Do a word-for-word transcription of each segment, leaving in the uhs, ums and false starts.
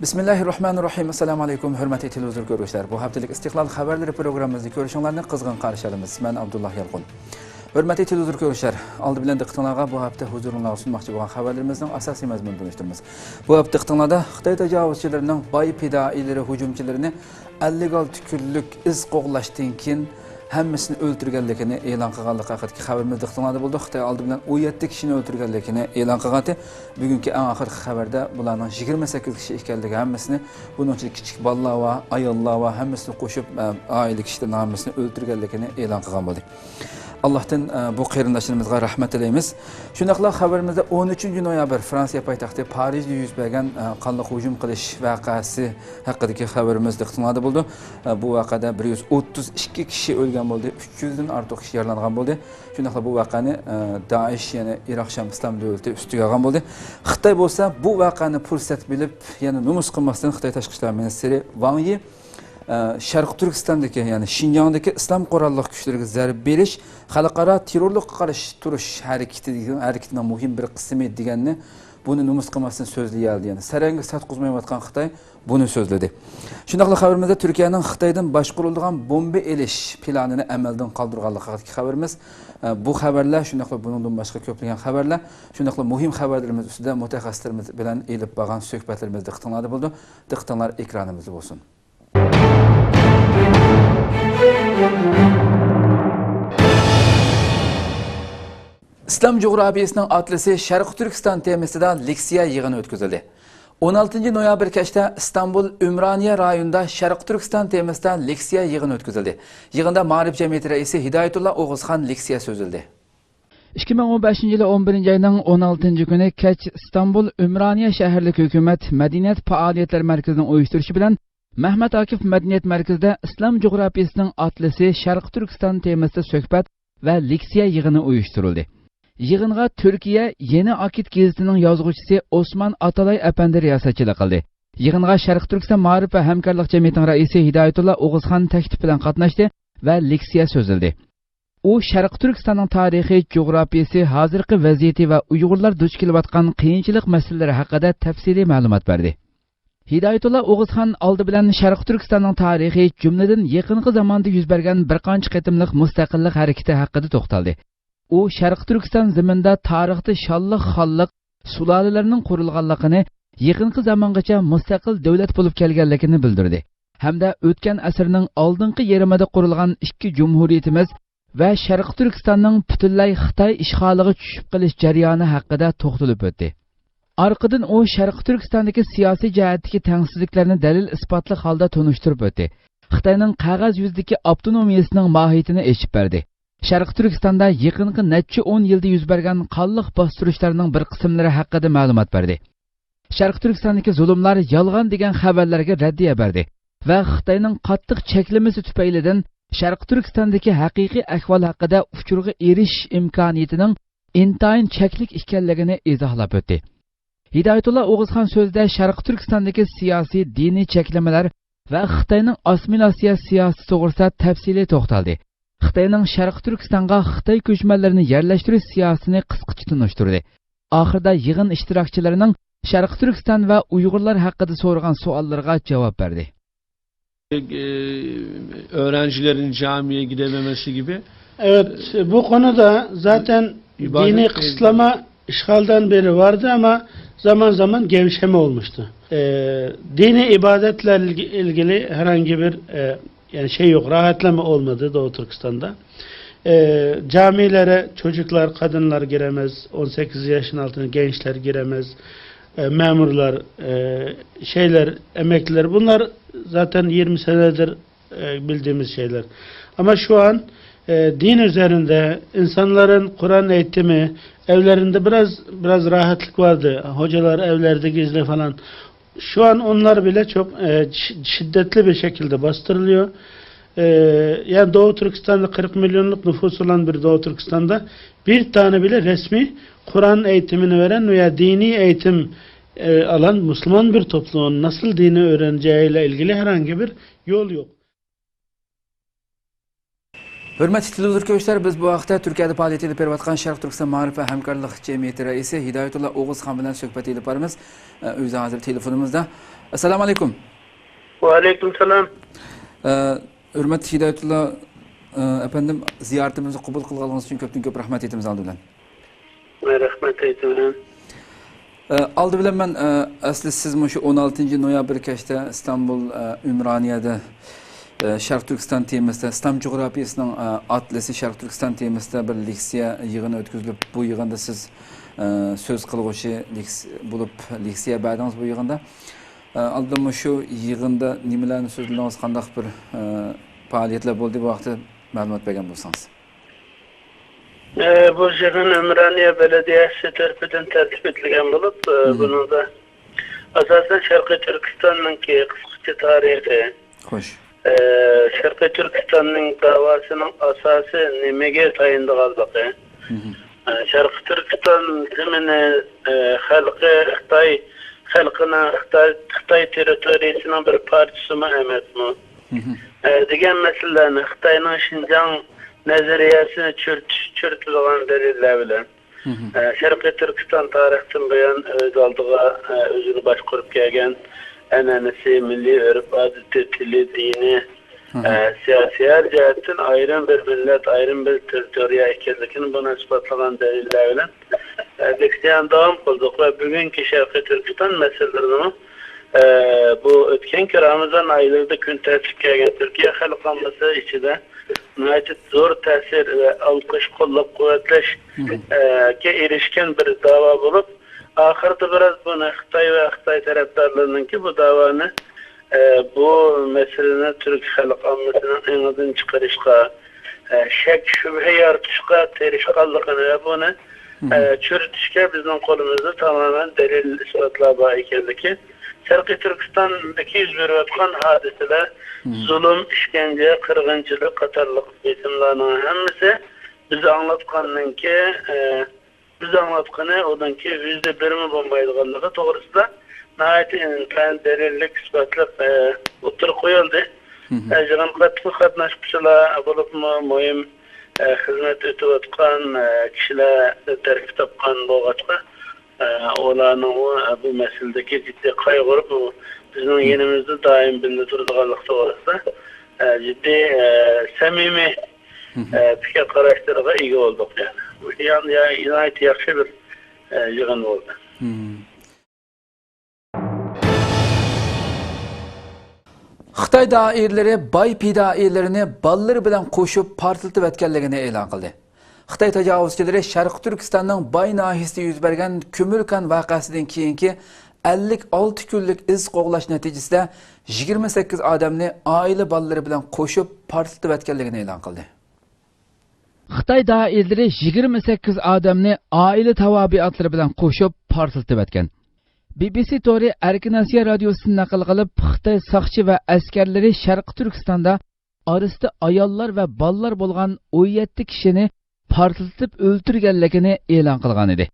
بىسمىللاھىررەھمانىررەھىم. ئەسسالامۇ ئەلەيكۇم، ھۆرمەتلىك تېلېۋىزور كۆرۈشلەر. بۇ ھەپتىلىك ئىستىقلال خەۋەرلىرى پروگراممىمىزنى كۆرۈشۈڭلارنى قىزغىن قارشى ئالىمىز. مەن ئابدۇللا يالقۇن. ھۆرمەتلىك تېلېۋىزور كۆرۈشلەر، ئالدى بىلەن دىققىتىڭلارغا بۇ ھەپتە ھۇزۇرۇڭلارغا سۇنماقچى بولغان خەۋەرلىرىمىزنىڭ ئاساسىي مەزمۇنىنى تونۇشتۇرىمىز. بۇ ھەپتە دىققىتىڭلاردا خىتاي تاجاۋۇزچىلىرىنىڭ باي پىدائىيلىرى ھۇجۇمچىلىرىنى ئەللىك ئالتە كۈنلۈك ئىز قوغلاشتىن كېيىن ھەممىسىنى ئۆلتۈرگەنلىكىنى ئېلان قىلغانلىقى ھەققىدىكى خەۋىرىمىز دىققىتىڭلاردا بولدى. خىتاي ئالدى بىلەن ئون يەتتە كىشىنى ئۆلتۈرگەنلىكىنى ئېلان قىلغانتى. بۈگۈنكى ئەڭ ئاخىرقى خەۋەردە بۇلارنىڭ يىگىرمە سەككىز كىشى ئىكەنلىكى، ھەممىسىنى، بۇنىڭ ئىچىدە كىچىك بالىلار بار، ئاياللار بار، ھەممىسىنى قوشۇپ، ئە، ئائىلە كىشىلىرىنىڭ ھەممىسىنى ئۆلتۈرگەنلىكىنى ئېلان قىلغان بولدى. ئاللاھتىن، ئە، بۇ قېرىنداشلىرىمىزغا رەھمەت تىلەيمىز. شۇنداقلا خەۋىرىمىزدە ئون ئۈچىنچى نويابىر فرانسىيە پايتەختى پارىژدا يۈز بەرگەن، ئە، قانلىق ھۇجۇم قىلىش ۋەقەسى ھەققىدىكى خەۋىرىمىز دىققىتىڭلاردا بولىدۇ. ئە، بۇ ۋەقەدە بىر يۈز ئوتتۇز ئىككى كىشى ئۆلگەن بولدى، ئۈچ يۈزدىن ئارتۇق كىشى يارىلانغان بولدى. شۇنداقلا بۇ ۋەقەنى، ئە، دائىش، يەنى ئىراق شام ئىسلام دۆلىتى ئۈستىگە ئالغان بولدى. خىتاي بولسا بۇ ۋەقەنى پۇرسەت بىلىپ، يەنە نومۇس قىلماستىن خىتاي تاشقى ئىشلار مىنىستىرى ۋاڭ يى، ئە، شەرقىي تۈركىستاندىكى، يەنى شىنجاڭدىكى ئىسلام قوراللىق كۈچلىرىگە زەربە بېرىش خەلقئارا تېررورلۇققا قارشى تۇرۇش ھەرىكىتى، ھەرىكىتىنىڭ مۇھىم بىر قىسمى دېگەننى بۇنى نومۇس قىلماستىن سۆزلىيەلىدى. يەنى سەرەڭگە ساتقۇزمايۋاتقان خىتاي بۇنى سۆزلىدى. شۇنداقلا خەۋىرىمىزدە تۈركىيەنىڭ خىتايدىن باشقۇرۇلىدىغان بومبا ئېلىش پىلانىنى ئەمەلدىن قالدۇرغانلىقى ھەققىدىكى خەۋىرىمىز. ئە، بۇ خەۋەرلەر، شۇنداقلا بۇنىڭدىن باشقا كۆپلىگەن خەۋەرلەر، شۇنداقلا مۇھىم خەۋەرلىرىمىز ئۈستىدە مۇتەخەسسىسلىرىمىز بىلەن ئېلىپ بارغان سۆھبەتلىرىمىز دىققىتىڭلاردا بولىدۇ. دىققىتىڭلار ئېكرانىمىزدا بولسۇن. ئىسلام جۇغراپىيىسىنىڭ ئاتلىسى شەرقىي تۈركىستان تېمىسىدا لېكسىيە يىغىنى ئۆتكۈزۈلدى. ئون ئالتىنچى نويابىر كەچتە ئىستانبۇل ئۈمرانىيە رايونىدا شەرقىي تۈركىستان تېمىسىدا لېكسىيە يىغىنى ئۆتكۈزۈلدى. يىغىندا مائارىپ جەمئىيىتى رەئىسى ھىدايەتۇللا ئوغۇزخان لېكسىيە سۆزلىدى. ئىككى مىڭ ئون بەشىنچى يىلى ئون بىرىنچى ئاينىڭ ئون ئالتىنچى كۈنى كەچ ئىستانبۇل ئۈمرانىيە شەھەرلىك ھۆكۈمەت مەدەنىيەت پائالىيەتلىرى مەركىزىنىڭ ئۇيۇشتۇرۇشى بىلەن مەھمەت ئاكىپ مەدەنىيەت مەركىزىدە ئىسلام جۇغراپىيىسىنىڭ ئاتلىسى شەرقىي تۈركىستان تېمىسىدا سۆھبەت ۋە لېكسىيە يىغىنى ئۇيۇشتۇرۇلدى. يىغىنغا تۈركىيە يېنى ئاكىت گېزىتىنىڭ يازغۇچىسى ئوسمان ئاتالاي ئەپەندى رىياسەتچىلىك قىلدى. يىغىنغا شەرقىي تۈركىستان مائارىپ ۋە ھەمكارلىق جەمئىيىتىنىڭ رەئىسى ھىدايەتۇللا ئوغۇزخان تەكلىپ بىلەن قاتناشتى ۋە لېكسىيە سۆزلىدى. ئۇ شەرقىي تۈركىستاننىڭ تارىخى، جۇغراپىيىسى، ھازىرقى ۋەزىيىتى ۋە ئۇيغۇرلار دۇچ كېلىۋاتقان قىيىنچىلىق مەسىلىلىرى ھەققىدە تەپسىلىي مەلۇمات بەردى. ھىدايەتۇللا ئوغۇزخان ئالدى بىلەن شەرقىي تۈركىستاننىڭ تارىخى، جۈملىدىن يېقىنقى زاماندا يۈز بەرگەن بىر قانچە قېتىملىق مۇستەقىللىق ھەرىكىتى ھەققىدە توختالدى. ئۇ شەرقىي تۈركىستان زېمىنىدا تارىختا شانلىق خانلىق، سۇلالىلەرنىڭ قۇرۇلغانلىقىنى، يېقىنقى زامانغىچە مۇستەقىل دۆلەت بولۇپ كەلگەنلىكىنى بىلدۈردى ھەمدە ئۆتكەن ئەسىرنىڭ ئالدىنقى يېرىمىدا قۇرۇلغان ئىككى جۇمھۇرىيىتىمىز ۋە شەرقىي تۈركىستاننىڭ پۈتۈنلەي خىتاي ئىشغالىغا چۈشۈپ قېلىش جەريانى ھەققىدە توختىلىپ ئۆتتى. ئارقىدىن ئۇ شەرقىي تۈركىستاندىكى سىياسىي جەھەتتىكى تەڭسىزلىكلەرنى دەلىل-ئىسپاتلىق ھالدا تونۇشتۇرۇپ ئۆتتى. خىتاينىڭ قەغەز يۈزىدىكى ئاپتونومىيىسىنىڭ ماھىيىتىنى ئېچىپ بەردى. شەرقىي تۈركىستاندا يېقىنقى نەچچە ئون يىلدا يۈز بەرگەن قانلىق باستۇرۇشلارنىڭ بىر قىسىملىرى ھەققىدە مەلۇمات بەردى. شەرقىي تۈركىستاندىكى زۇلۇملار يالغان دېگەن خەۋەرلەرگە رەددىيە بەردى ۋە خىتاينىڭ قاتتىق چەكلىمىسى تۈپەيلىدىن شەرقىي تۈركىستاندىكى ھەقىقىي ئەھۋال ھەققىدە ئۇچۇرغا ئېرىشىش ئىمكانىيىتىنىڭ ئىنتايىن چەكلىك ئىكەنلىكىنى ئىزاھلاپ ئۆتتى. ھىدايەتۇللا ئوغۇزخان سۆزىدە شەرقىي تۈركىستاندىكى سىياسىي، دىنىي چەكلىمىلەر ۋە خىتاينىڭ ئاسسىمىلياتسىيە سىياسىتى توغرىسىدا تەپسىلىي توختالدى. خىتاينىڭ شەرقىي تۈركىستانغا خىتاي كۆچمەنلىرىنى يەرلەشتۈرۈش سىياسىتىنى قىسقىچە تونۇشتۇردى. ئاخىرىدا يىغىن ئىشتىراكچىلىرىنىڭ شەرقىي تۈركىستان ۋە ئۇيغۇرلار ھەققىدە سورىغان سوئاللىرىغا جاۋاب بەردى. E, öğrencilerin camiye gidememesi gibi. Evet, bu konuda zaten dini kısıtlama işgalden beri vardı ama zaman zaman gevşeme olmuştu. Ee, dini ibadetlerle ilgili herhangi bir e, yani şey yok, rahatlama olmadı Doğu Türkistan'da. Ee, camilere çocuklar, kadınlar giremez, on sekiz yaşın altında gençler giremez, e, memurlar, e, şeyler, emekliler, bunlar zaten yirmi senedir e, bildiğimiz şeyler. Ama şu an e, din üzerinde insanların Kur'an eğitimi, evlerinde biraz biraz rahatlık vardı. Hocalar evlerde gizli falan. Şu an onlar bile çok e, şi- şiddetli bir şekilde bastırılıyor. E, yani Doğu Türkistan'da kırk milyonluk nüfus olan bir Doğu Türkistan'da bir tane bile resmi Kur'an eğitimini veren veya dini eğitim e, alan Müslüman bir toplumun nasıl dini öğreneceğiyle ilgili herhangi bir yol yok. ھۆرمەتلىك تېلېۋىزور كۆرۈشلەر، بىز بۇ ھەقتە تۈركىيەدە پائالىيەت ئېلىپ بېرىۋاتقان شەرقىي تۈركىستان مائارىپ ۋە ھەمكارلىق جەمئىيىتى رەئىسى ھىدايەتۇللا ئوغۇزخان بىلەن سۆھبەت ئېلىپ بارىمىز. ئۆزى ھازىر تېلېفونىمىزدا. ئەسسالامۇ ئەلەيكۇم. ۋەئەلەيكۇم سالام. ھۆرمەتلىك ھىدايەتۇللا ئەپەندىم، زىيارىتىمىزنى قوبۇل قىلغانلىقىڭىز ئۈچۈن كۆپتىن كۆپ رەھمەت ئېيتىمىز ئالدى بىلەن. رەھمەت ئېيتىمەن. ئالدى بىلەن مەن، ئەسلى سىز مۇشۇ ئون ئالتىنچى نويابىر كەچتە ئىستانبۇل، ئۈمرانىيەدە، شەرقىي تۈركىستان تېمىسىدا، ئىسلام جۇغراپىيىسىنىڭ ئاتلىسى شەرقىي تۈركىستان تېمىسىدا بىر لېكسىيە يىغىنى ئۆتكۈزۈلۈپ، بۇ يىغىندا سىز سۆز قىلغۇچى لېكس-، بولۇپ لېكسىيە بەردىڭىز بۇ يىغىندا. ئالدى بىلەن مۇشۇ يىغىندا نېمىلەرنى سۆزلىدىڭىز، قانداق بىر پائالىيەتلەر بولدى، بۇ ھەقتە مەلۇمات بەرگەن بولسىڭىز. ئە، بۇ يىغىن ئۆمرانىيە بەلەدىيەسى تەرىپىدىن تەرتىپ ئېتىلگەن بولۇپ، ئە، بۇنىڭدا ئاساسەن شەرقىي تۈركىستاننىڭكى قىسقىچە تارىخى، خوش. ئە، شەرقىي تۈركىستاننىڭ داۋاسىنىڭ ئاساسى نېمىگە تايىنىدىغانلىقى، ئە، شەرقىي تۈركىستان زېمىنى، ئە، خەلقى خىتاي خەلقىنىڭ، خىتاي، خىتاي تېررىتورىيىسىنىڭ بىر پارچىسىمۇ ئەمەسمۇ؟ ئە، دېگەن مەسىلىلەرنى، خىتاينىڭ شىنجاڭ نەزەرىيەسىنى چۈرۈتۈش، چۈرۈتىدىغان دەلىللەر بىلەن، ئە، شەرقىي تۈركىستان تارىختىن بۇيان ئۆز ئالدىغا، ئە، ئۆزىنى باشقۇرۇپ كەلگەن ئەنئەنىسى، مىللىي ئۆرپ-ئادىتى، تىلى، دىنى، ئە، سىياسىي ھەر جەھەتتىن ئايرىم بىر مىللەت، ئايرىم بىر تېررىتورىيە ئىكەنلىكىنى بۇنى ئىسپاتلىغان دەلىللەر بىلەن، ئە، لېكسىيەنى داۋام قىلدۇق ۋە بۈگۈنكى شەرقىي تۈركىستان مەسىلىلىرىنىمۇ، ئە، بۇ ئۆتكەنكى رامىزان ئايلىرىدا كۈن تەرتىپكە كەلگەن تۈركىيە خەلق ئاممىسى ئىچىدە ناھايىتى زور تەسىر ۋە ئالقىش، قوللاپ-قۇۋۋەتلەش، ئە، گە ئېرىشكەن بىر داۋا بولۇپ، ئاخىرىدا بىراز بۇنى خىتاي ۋە خىتاي تەرەپدارلىرىنىڭكى بۇ داۋانى، ئە، بۇ مەسىلىنى تۈرك خەلق ئاممىسىنىڭ ئېڭىدىن چىقىرىشقا، ئە، شەك-شۈبھە يارىتىشقا تىرىشقانلىقىنى ۋە بۇنى، ئە، چۈرۈتۈشكە بىزنىڭ قولىمىزدا تامامەن دەلىل-ئىسپاتلار بار ئىكەنلىكى، شەرقىي تۈركىستاندىكى يۈز بېرىۋاتقان ھادىسىلەر، زۇلۇم، ئىشكەنجە، قىرغىنچىلىق قاتارلىق بېسىملارنىڭ ھەممىسى بىز ئاڭلاتقاندىن كېيىن، ئە، بىز ئاڭلاتقىنى ئۇنىڭكى يۈزدە بىرمۇ بولمايدىغانلىقى توغرىسىدا ناھايىتى ئىنتايىن دەلىللىك ئىسپاتلىق، ئە، ئوتتۇرىغا قويۇلدى. ئە، يىغىنغا قاتنىشقۇچىلار بولۇپمۇ مۇھىم، ئە، خىزمەت ئۆتۈۋاتقان، ئە، كىشىلەر تەركىب تاپقان بولغاچقا، ئە، ئۇلارنىڭمۇ، ئە، بۇ مەسىلىدىكى جىددىي قايغۇرۇپ، بۇ بىزنىڭ يېنىمىزدا دائىم بىللە تۇرىدىغانلىقى توغرىسىدا، ئە، جىددىي، ئە، سەمىمىي، ئە، پىكىر قاراشلىرىغا ئىگە بولدۇق. يەنى بۇ يا-، يا-، ناھايىتى ياخشى بىر، ئە، يىغىن بولدى. خىتاي دائىرىلىرى باي پىدائىيلىرىنى بالىلىرى بىلەن قوشۇپ پارتلىتىۋەتكەنلىكىنى ئېلان قىلدى. خىتاي تاجاۋۇزچىلىرى شەرقىي تۈركىستاننىڭ باي ناھىيىسىدە يۈز بەرگەن كۆمۈر كان ۋەقەسىدىن كېيىنكى ئەللىك ئالتە كۈنلۈك ئىز قوغلاش نەتىجىسىدە يىگىرمە سەككىز ئادەمنى ئائىلە بالىلىرى بىلەن قوشۇپ پارتلىتىۋەتكەنلىكىنى ئېلان قىلدى. خىتاي دائىرىلىرى يىگىرمە سەككىز ئادەمنى ئائىلە تاۋابىئاتلىرى بىلەن قوشۇپ پارتلىتىۋەتكەن. بى بى سى تورى ئەركىن ئاسىيا رادىيوسىدىن نەقىل قىلىپ، خىتاي ساقچى ۋە ئەسكەرلىرى شەرقىي تۈركىستاندا ئارىسىدا ئاياللار ۋە بالىلار بولغان ئون يەتتە كىشىنى پارتلىتىپ ئۆلتۈرگەنلىكىنى ئېلان قىلغان ئىدى.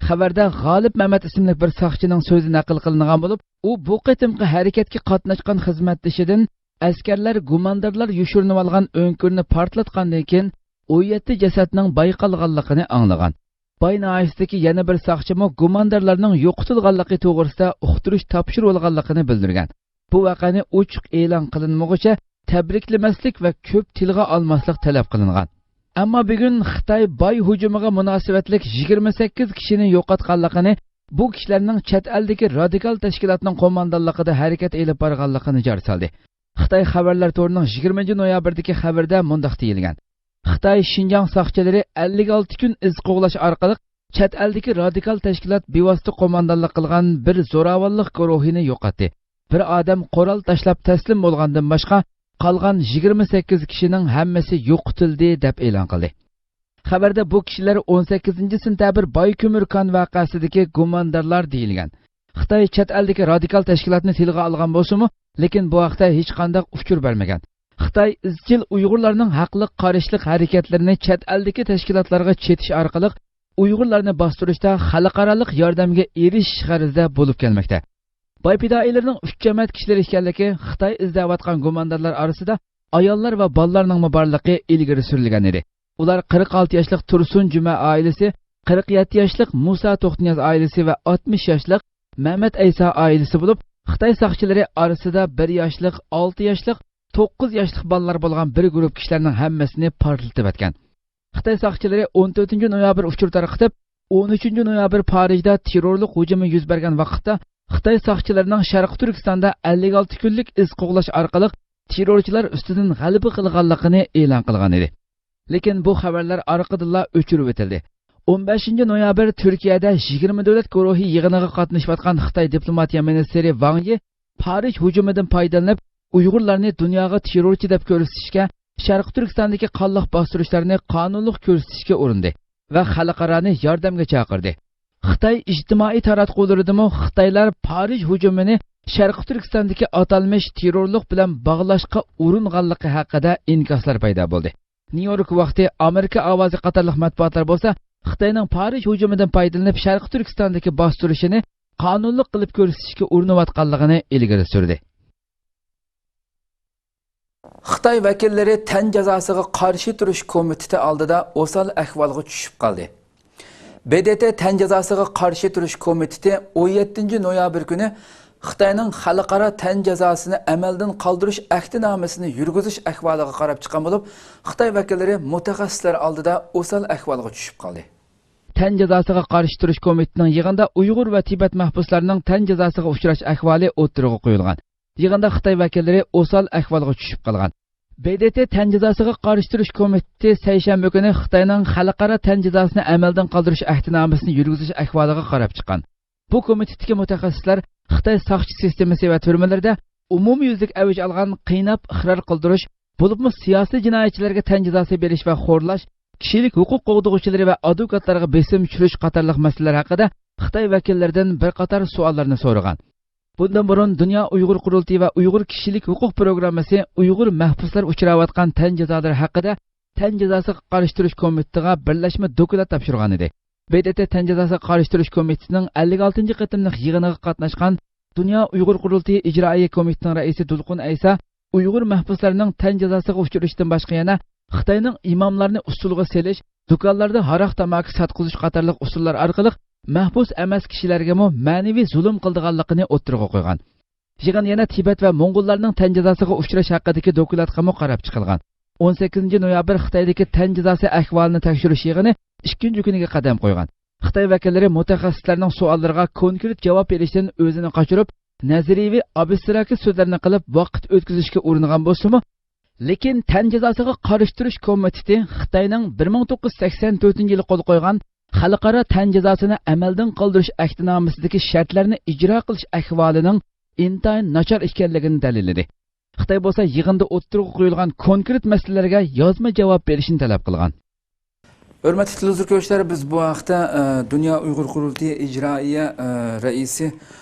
خەۋەردە غالىپ مەمەت ئىسىملىك بىر ساقچىنىڭ سۆزى نەقىل قىلىنغان بولۇپ، ئۇ بۇ قېتىمقى ھەرىكەتكە قاتناشقان خىزمەتدىشىدىن ئەسكەرلەر گۇماندارلار يوشۇرۇنۇۋالغان ئۆڭكۈرنى پارتلاتقاندىن كېيىن، ئون يەتتە جەسەتنىڭ بايقالغانلىقىنى ئاڭلىغان. باي ناھىيەسىدىكى يەنە بىر ساقچىمۇ گۇماندارلارنىڭ يوقىتىلغانلىقى توغرىسىدا ئۇقتۇرۇش تاپشۇرۇۋالغانلىقىنى بىلدۈرگەن. بۇ ۋەقەنى ئوچۇق ئېلان قىلىنمىغۇچە تەبرىكلىمەسلىك ۋە كۆپ تىلغا ئالماسلىق تەلەپ قىلىنغان. ئەمما بۈگۈن خىتاي باي ھۇجۇمىغا مۇناسىۋەتلىك يىگىرمە سەككىز كىشىنى يوقاتقانلىقىنى، بۇ كىشىلەرنىڭ چەت ئەلدىكى رادىكال تەشكىلاتنىڭ قوماندانلىقىدا ھەرىكەت ئېلىپ بارغانلىقىنى جار سالدى. خىتاي خەۋەرلەر تورىنىڭ يىگىرمىنچى نويابىردىكى خەۋىرىدە مۇنداق دېيىلگەن: خىتاي شىنجاڭ ساقچىلىرى ئەللىك ئالتە كۈن ئىز قوغلاش ئارقىلىق چەت ئەلدىكى رادىكال تەشكىلات بىۋاسىتە قوماندانلىق قىلغان بىر زوراۋانلىق گۇرۇھىنى يوقاتتى. بىر ئادەم قورال تاشلاپ تەسلىم بولغاندىن باشقا، قالغان يىگىرمە سەككىز كىشىنىڭ ھەممىسى يوقىتىلدى، دەپ ئېلان قىلدى. خەۋەردە بۇ كىشىلەر ئون سەككىزىنچى سېنتەبىر باي كۆمۈر كان ۋەقەسىدىكى گۇماندارلار دېيىلگەن. خىتاي چەت ئەلدىكى رادىكال تەشكىلاتنى تىلغا ئالغان بولسىمۇ، لېكىن بۇ ھەقتە ھېچقانداق ئۇچۇر بەرمىگەن. خىتاي ئىزچىل ئۇيغۇرلارنىڭ ھەقلىق قارشىلىق ھەرىكەتلىرىنى چەت ئەلدىكى تەشكىلاتلارغا چېتىش ئارقىلىق ئۇيغۇرلارنى باستۇرۇشتا خەلقئارالىق ياردەمگە ئېرىشىش غەرىزىدە بولۇپ كەلمەكتە. باي پىدائىيلىرىنىڭ ئۈچ جەمەت كىشىلىرى ئىكەنلىكى، خىتاي ئىزدەۋاتقان گۇماندارلار ئارىسىدا ئاياللار ۋە بالىلارنىڭمۇ بارلىقى ئىلگىرى سۈرۈلگەن ئىدى. ئۇلار قىرىق ئالتە ياشلىق تۇرسۇن جۈمە ئائىلىسى، قىرىق يەتتە ياشلىق مۇسا توختىنىياز ئائىلىسى ۋە ئاتمىش ياشلىق مەمەت ئەيسا ئائىلىسى بولۇپ، خىتاي ساقچىلىرى ئارىسىدا بىر ياشلىق، ئالتە ياشلىق، توققۇز ياشلىق بالىلار بولغان بىر گۇرۇپ كىشىلەرنىڭ ھەممىسىنى پارتلىتىۋەتكەن. خىتاي ساقچىلىرى ئون تۆتىنچى نويابىر ئۇچۇر تارقىتىپ، ئون ئۈچىنچى نويابىر پارىژدا تېررورلۇق ھۇجۇمى يۈز بەرگەن ۋاقىتتا خىتاي ساقچىلىرىنىڭ شەرقىي تۈركىستاندا ئەللىك ئالتە كۈنلۈك ئىز قوغلاش ئارقىلىق تېررورچىلار ئۈستىدىن غەلىبە قىلغانلىقىنى ئېلان قىلغان ئىدى. لېكىن بۇ خەۋەرلەر ئارقىدىنلا ئۆچۈرۈۋېتىلدى. ئون بەشىنچى نويابىر تۈركىيەدە يىگىرمە دۆلەت گۇرۇھى يىغىنىغا قاتنىشىۋاتقان خىتاي دىپلوماتىيە مىنىستىرى ۋاڭ يى پارىژ ھۇجۇمىدىن پايدىلىنىپ، ئۇيغۇرلارنى دۇنياغا تېررورچى دەپ كۆرسىتىشكە، شەرقىي تۈركىستاندىكى قانلىق باستۇرۇشلارنى قانۇنلۇق كۆرسىتىشكە ئۇرۇندى ۋە خەلقئارانى ياردەمگە چاقىردى. خىتاي ئىجتىمائىي تاراتقۇلىرىدىمۇ خىتايلار پارىژ ھۇجۇمىنى شەرقىي تۈركىستاندىكى ئاتالمىش تېررورلۇق بىلەن باغلاشقا ئۇرۇنغانلىقى ھەققىدە ئىنكاسلار پەيدا بولدى. نيۇ يورك ۋاقتى، ئامېرىكا ئاۋازى قاتارلىق مەتبۇئاتلار بولسا خىتاينىڭ پارىژ ھۇجۇمىدىن پايدىلىنىپ شەرقىي تۈركىستاندىكى باستۇرۇشىنى قانۇنلۇق قىلىپ كۆرسىتىشكە ئۇرۇنۇۋاتقانلىقىنى ئىلگىرى سۈردى. خىتاي ۋەكىللىرى تەن جازاسىغا قارشى تۇرۇش كومىتېتى ئالدىدا ئوسال ئەھۋالغا چۈشۈپ قالدى. ب د ت تەن جازاسىغا قارشى تۇرۇش كومىتېتى ئون يەتتىنچى نويابىر كۈنى خىتاينىڭ خەلقئارا تەن جازاسىنى ئەمەلدىن قالدۇرۇش ئەھدىنامىسىنى يۈرگۈزۈش ئەھۋالىغا قاراپ چىققان بولۇپ، خىتاي ۋەكىللىرى مۇتەخەسسىسلەر ئالدىدا ئوسال ئەھۋالغا چۈشۈپ قالدى. تەن جازاسىغا قارشى تۇرۇش كومىتېتىنىڭ يىغىنىدا ئۇيغۇر ۋە تىبەت مەھبۇسلارنىڭ تەن جازاسىغا ئۇچراش ئەھۋالى ئوتتۇرىغا قويۇلغان. يىغىندا خىتاي ۋەكىللىرى ئوسال ئەھۋالغا چۈشۈپ قالغان. ب د ت تەن جازاسىغا قارشى تۇرۇش كومىتېتى سەيشەنبە كۈنى خىتاينىڭ خەلقئارا تەن جازاسىنى ئەمەلدىن قالدۇرۇش ئەھدىنامىسىنى يۈرگۈزۈش ئەھۋالىغا قاراپ چىققان. بۇ كومىتېتتىكى مۇتەخەسسىسلەر خىتاي ساقچى سىستېمىسى ۋە تۈرمىلىرىدە ئومۇميۈزلۈك ئەۋج ئالغان قىيناپ ئىقرار قىلدۇرۇش، بولۇپمۇ سىياسىي جىنايەتچىلەرگە تەن جازاسى بېرىش ۋە خورلاش، كىشىلىك ھوقۇق قوغدىغۇچىلىرى ۋە ئادۋوكاتلارغا بېسىم چۈشۈرۈش قاتارلىق مەسىلىلەر ھەققىدە خىتاي ۋەكىللىرىدىن بىر قاتار سوئاللارنى سورىغان. بۇندىن بۇرۇن دۇنيا ئۇيغۇر قۇرۇلتىيى ۋە ئۇيغۇر كىشىلىك ھوقۇق پروگراممىسى ئۇيغۇر مەھبۇسلار ئۇچراۋاتقان تەن جازالىرى ھەققىدە تەن جازاسىغا قارشى تۇرۇش كومىتېتىغا بىرلەشمە دوكلات تاپشۇرغانىدى. ب د ت تەن جازاسىغا قارشى تۇرۇش كومىتېتىنىڭ ئەللىك ئالتىنچى قېتىملىق يىغىنىغا قاتناشقان دۇنيا ئۇيغۇر قۇرۇلتىيى ئىجرائىيە كومىتېتىنىڭ رەئىسى دولقۇن ئەيسا ئۇيغۇر مەھبۇسلارنىڭ تەن جازاسىغا ئۇچرىشىدىن باشقا يەنە خىتاينىڭ ئىماملارنى ئۇسسۇلغا سېلىش، دۇكانلاردا ھاراق تاماكا ساتقۇزۇش قاتارلىق ئۇسۇللار ئارقىلىق مەھبۇس ئەمەس كىشىلەرگىمۇ مەنىۋى زۇلۇم قىلىدىغانلىقىنى ئوتتۇرىغا قويغان. يىغىن يەنە تىبەت ۋە موڭغۇللارنىڭ تەن جازاسىغا ئۇچراش ھەققىدىكى دوكلاتقىمۇ قاراپ چىقىلغان. ئون سەككىزىنچى نويابىر خىتايدىكى تەن جازاسى ئەھۋالىنى تەكشۈرۈش يىغىنى ئىككىنچى كۈنىگە قەدەم قويغان. خىتاي ۋەكىللىرى مۇتەخەسسىسلەرنىڭ سوئاللىرىغا كونكرېت جاۋاب بېرىشتىن ئۆزىنى قاچۇرۇپ، نەزەرىيىۋى ئابستراكت سۆزلەرنى قىلىپ ۋاقىت ئۆتكۈزۈشكە ئۇرۇنغان بولسىمۇ، لېكىن تەن جازاسىغا قارشى تۇرۇش كومىتېتى خىتاينىڭ بىر مىڭ توققۇز يۈز سەكسەن تۆتىنچى يىلى قول قويغان خەلقئارا تەن جازاسىنى ئەمەلدىن قالدۇرۇش ئەھدىنامىسىدىكى شەرتلەرنى ئىجرا قىلىش ئەھۋالىنىڭ ئىنتايىن ناچار ئىكەنلىكىنى دەلىللىدى. خىتاي بولسا يىغىندا ئوتتۇرىغا قويۇلغان كونكرېت مەسىلىلەرگە يازما جاۋاب بېرىشنى تەلەپ قىلغان. ھۆرمەتلىك تېلېۋىزور كۆرۈشلەر، بىز بۇ ھەقتە، ئە، دۇنيا ئۇيغۇر قۇرۇلتىيى ئىجرائىيە، ئە، رەئىسى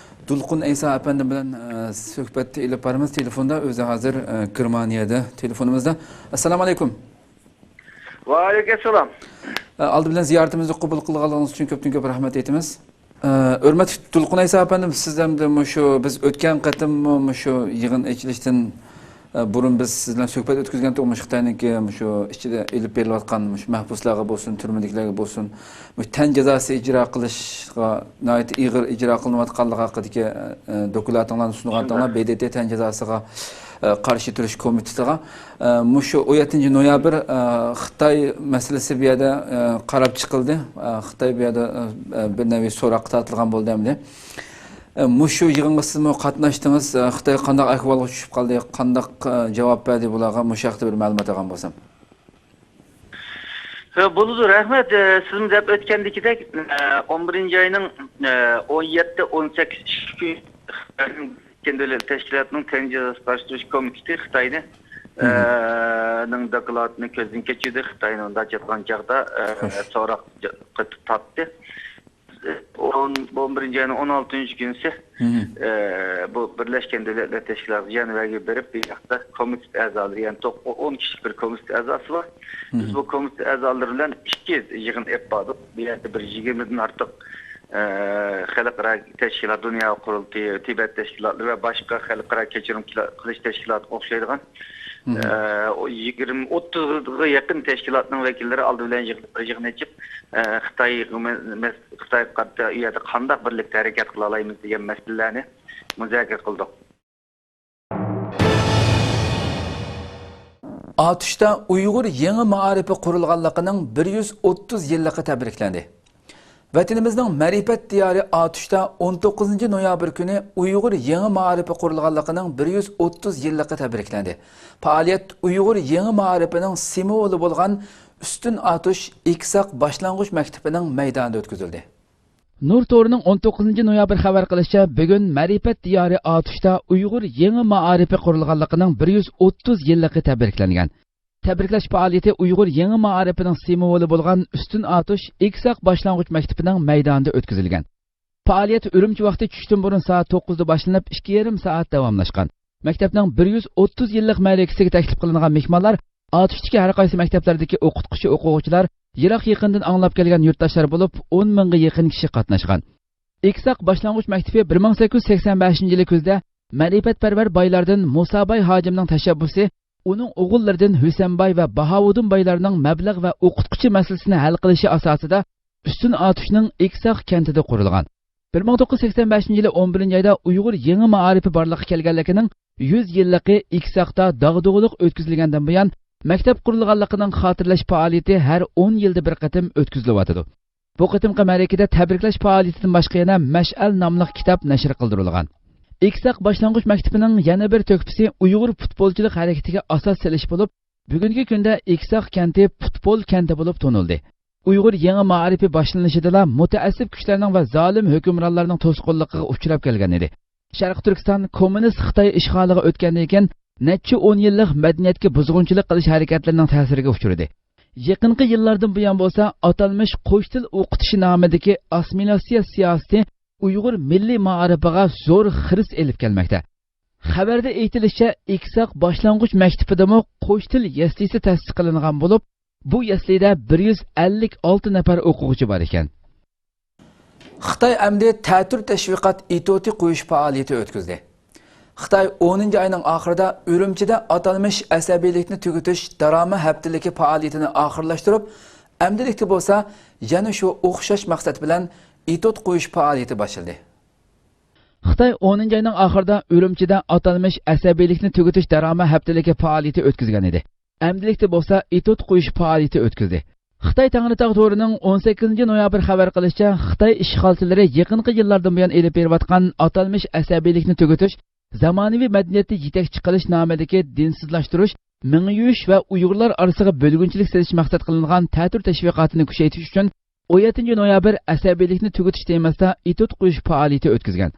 دولقۇن ئەيسا ئەپەندى بىلەن، ئە، سۆھبەت ئېلىپ بارىمىز. تېلېفوندا ئۆزى ھازىر، ئە، گېرمانىيەدە. تېلېفونىمىزدا. ئەسسالامۇ ئەلەيكۇم. ۋەئەلەيكۇم ئەسسالام. ئە، ئالدى بىلەن زىيارىتىمىزنى قوبۇل قىلغانلىقىڭىز ئۈچۈن كۆپتىن كۆپ رەھمەت ئېيتىمىز. ئە، ھۆرمەتلىك دولقۇن ئەيسا ئەپەندىم، سىز ئەمدى مۇشۇ بىز ئۆتكەن قېتىممۇ مۇشۇ يىغىن ئېچىلىشتىن، ئە، بۇرۇن بىز سىز بىلەن سۆھبەت ئۆتكۈزگەنتۇق، مۇشۇ خىتاينىڭكى مۇشۇ ئىچىدە ئېلىپ بېرىلىۋاتقان مۇشۇ مەھبۇسلارغا بولسۇن، تۈرمىدىكىلەرگە بولسۇن، مۇشۇ تەن جازاسى ئىجرا قىلىشقا ناھايىتى ئېغىر ئىجرا قىلىنىۋاتقانلىقى ھەققىدىكى، ئە، دوكلاتىڭلارنى سۇنغانتىڭلار، شۇنداق. ب د ت تەن جازاسىغا، ئە، قارشى تۇرۇش كومىتېتىغا. ئە، مۇشۇ ئون يەتتىنچى نويابىر، ئە، خىتاي مەسىلىسى بۇ يەردە، ئە، قاراپ چىقىلدى. ئە، خىتاي بۇ يەردە، ئە، بىر نەۋى سوراققا تارتىلغان بولدى ئەمدى. ئە، مۇشۇ يىغىنغا سىزمۇ قاتناشتىڭىز. ئە، خىتاي قانداق ئەھۋالغا چۈشۈپ قالدى، قانداق، ئە، جاۋاب بەردى بۇلارغا؟ مۇشۇ ھەقتە بىر مەلۇمات ئالغان بولسام. ھە، بولىدۇ، رەھمەت. ئە، سىزمۇ دەپ ئۆتكەندىكىدەك، ئە، ئون بىرىنچى ئاينىڭ، ئە، ئون يەتتە، ئون سەككىز، ئىككى كۈن خىتاينىڭ بىرلەشكەن دۆلەتلەر تەشكىلاتىنىڭ تەن جازاسىغا قارشى تۇرۇش كومىتېتى خىتاينى، ئە، نىڭ دوكلاتىنى كۆزدىن كەچۈردى. خىتاينى ئۇنداق چاتقان چاغدا، ئە، خوش. سوراق قېتىپ تارتتى. ئون، ئون بىرىنچى ئاينىڭ ئون ئالتىنچى كۈنىسى، ئە، بۇ بىرلەشكەن دۆلەتلەر تەشكىلاتى جەنۋەگە بېرىپ، بۇ ياقتا كومىتېت ئەزالىرى، يەنى توق-، ئون كىشىلىك بىر كومىتېت ئەزاسى بار. بىز بۇ كومىتېت ئەزالىرى بىلەن ئىككى يىغىن ئېلىپ باردۇق. بۇ يەردە بىر يىگىرمىدىن ئارتۇق، ئە، خەلقئارا تەشكىلات، دۇنيا قۇرۇلتىيى، تىبەت تەشكىلاتلىرى ۋە باشقا خەلقئارا كەچۈرۈم قىلىش تەشكىلاتىغا ئوخشايدىغان مم. ئە، يىگىرمە، ئوتتۇزغا يېقىن تەشكىلاتنىڭ ۋەكىللىرى ئالدى بىلەن يىغىلىپ، بىر يىغىن ئېچىپ، ئە، خىتاي، خىتايغا قارىتا ئۇ يەردە قانداق بىرلىكتە ھەرىكەت قىلالايمىز دېگەن مەسىلىلەرنى مۇزاكىرە قىلدۇق. ئاتۇشتا ئۇيغۇر يېڭى مائارىپى قۇرۇلغانلىقىنىڭ بىر يۈز ئوتتۇز يىللىقى تەبرىكلەندى. ۋەتىنىمىزنىڭ مەرىپەت دىيارى ئاتۇشتا ئون توققۇزىنچى نويابىر كۈنى ئۇيغۇر يېڭى مائارىپى قۇرۇلغانلىقىنىڭ بىر يۈز ئوتتۇز يىللىقى تەبرىكلەندى. پائالىيەت ئۇيغۇر يېڭى مائارىپىنىڭ سىمۋولى بولغان ئۈستۈن ئاتۇش ئېكساق باشلانغۇچ مەكتىپىنىڭ مەيدانىدا ئۆتكۈزۈلدى. نۇر تورىنىڭ ئون توققۇزىنچى نويابىر خەۋەر قىلىشىچە، بۈگۈن مەرىپەت دىيارى ئاتۇشتا ئۇيغۇر يېڭى مائارىپى قۇرۇلغانلىقىنىڭ بىر يۈز ئوتتۇز يىللىقى تەبرىكلەنگەن. تەبرىكلەش پائالىيىتى ئۇيغۇر يېڭى مائارىپىنىڭ سىمۋولى بولغان ئۈستۈن ئاتۇش ئېكساق باشلانغۇچ مەكتىپىنىڭ مەيدانىدا ئۆتكۈزۈلگەن. پائالىيەت ئۈرۈمچى ۋاقتى چۈشتىن بۇرۇن سائەت توققۇزدا باشلىنىپ، ئىككى يېرىم سائەت داۋاملاشقان. مەكتەپنىڭ بىر يۈز ئوتتۇز يىللىق مەرىكىسىگە تەكلىپ قىلىنغان مېھمانلار ئاتۇشتىكى ھەر قايسى مەكتەپلەردىكى ئوقۇتقۇچى، ئوقۇغۇچىلار، يىراق يېقىندىن ئاڭلاپ كەلگەن يۇرتداشلار بولۇپ، ئون مىڭغا يېقىن كىشى قاتناشقان. ئېكساق باشلانغۇچ مەكتىپى بىر مىڭ سەككىز يۈز سەكسەن بەشىنچى يىلى كۈزدە مەرىپەتپەرۋەر بايلاردىن مۇسا باي ھاجىمنىڭ تەشەببۇسى، ئۇنىڭ ئوغۇللىرىدىن ھۈسەن باي ۋە باھاۋۇدۇن بايلارنىڭ مەبلەغ ۋە ئوقۇتقۇچى مەسىلىسىنى ھەل قىلىشى ئاساسىدا ئۈستۈن ئاتۇشنىڭ ئېكساق كەنتىدە قۇرۇلغان. بىر مىڭ توققۇز يۈز سەكسەن بەشىنچى يىلى ئون بىرىنچى ئايدا ئۇيغۇر يېڭى مائارىپى بارلىققا كەلگەنلىكىنىڭ يۈز يىللىقى ئېكساقتا داغدۇغىلىق ئۆتكۈزۈلگەندىن بۇيان، مەكتەپ قۇرۇلغانلىقىنىڭ خاتىرىلەش پائالىيىتى ھەر ئون يىلدا بىر قېتىم ئۆتكۈزۈلۈۋاتىدۇ. بۇ قېتىمقى مەرىكىدە تەبرىكلەش پائالىيىتىدىن باشقا يەنە مەشئەل ناملىق كىتاب نەشر قىلدۇرۇلغان. ئېكساق باشلانغۇچ مەكتىپىنىڭ يەنە بىر تۆھپىسى ئۇيغۇر پۇتبولچىلىق ھەرىكىتىگە ئاساس سېلىش بولۇپ، بۈگۈنكى كۈندە ئېكساق كەنتى پۇتبول كەنتى بولۇپ تونۇلدى. ئۇيغۇر يېڭى مائارىپى باشلىنىشىدىلا مۇتەئەسسىپ كۈچلەرنىڭ ۋە زالىم ھۆكۈمرانلارنىڭ توسقۇنلۇقىغا ئۇچراپ كەلگەن ئىدى. شەرقىي تۈركىستان كوممۇنىست خىتاي ئىشغالىغا ئۆتكەندىن كېيىن، نەچچە ئون يىللىق مەدەنىيەتكە بۇزغۇنچىلىق قىلىش ھەرىكەتلىرىنىڭ تەسىرىگە ئۇچرىدى. يېقىنقى يىللاردىن بۇيان بولسا، ئاتالمىش قوش تىل ئوقۇتۇشى نامىدىكى ئاسسىمىلياتسىيە سىياسىتى ئۇيغۇر مىللىي مائارىپىغا زور خىرىس ئېلىپ كەلمەكتە. خەۋەردە ئېيتىلىشىچە، ئېكساق باشلانغۇچ مەكتىپىدىمۇ قوش تىل يەسلىسى تەسىس قىلىنغان بولۇپ، بۇ يەسلىدە بىر يۈز ئەللىك ئالتە نەپەر ئوقۇغۇچى بار ئىكەن. خىتاي ئەمدى تەتۈر تەشۋىقات ئېتوتى قويۇش پائالىيىتى ئۆتكۈزدى. خىتاي ئونىنچى ئاينىڭ ئاخىرىدا ئۈرۈمچىدە ئاتالمىش ئەسەبىيلىكنى تۈگىتىش داراما ھەپتىلىكى پائالىيىتىنى ئاخىرلاشتۇرۇپ، ئەمدىلىكتە بولسا يەنە شۇ ئوخشاش مەقسەت بىلەن ئېتوت قويۇش پائالىيىتى باشلىدى. خىتاي ئونىنچى ئاينىڭ ئاخىرىدا ئۈرۈمچىدە ئاتالمىش ئەسەبىيلىكنى تۈگىتىش داراما ھەپتىلىكى پائالىيىتى ئۆتكۈزگەن ئىدى. ئەمدىلىكتە بولسا ئېتوت قويۇش پائالىيىتى ئۆتكۈزدى. خىتاي تەڭرىتاغ تورىنىڭ ئون سەككىزىنچى نويابىر خەۋەر قىلىشىچە، خىتاي ئىشغالچىلىرى يېقىنقى يىللاردىن بۇيان ئېلىپ بېرىۋاتقان ئاتالمىش ئەسەبىيلىكنى تۈگىتىش، زامانىۋى مەدەنىيەتتە يېتەكچى قىلىش نامىدىكى دىنسىزلاشتۇرۇش، مېڭە يۇيۇش ۋە ئۇيغۇرلار ئارىسىغا بۆلگۈنچىلىك سېلىش مەقسەت قىلىنغان تەتۈر تەشۋىقاتىنى كۈچەيتىش ئۈچۈن، ئون يەتتىنچى نويابىر ئەسەبىيلىكنى تۈگىتىش تېمىسىدا ئېتوت قويۇش پائالىيىتى ئۆتكۈزگەن.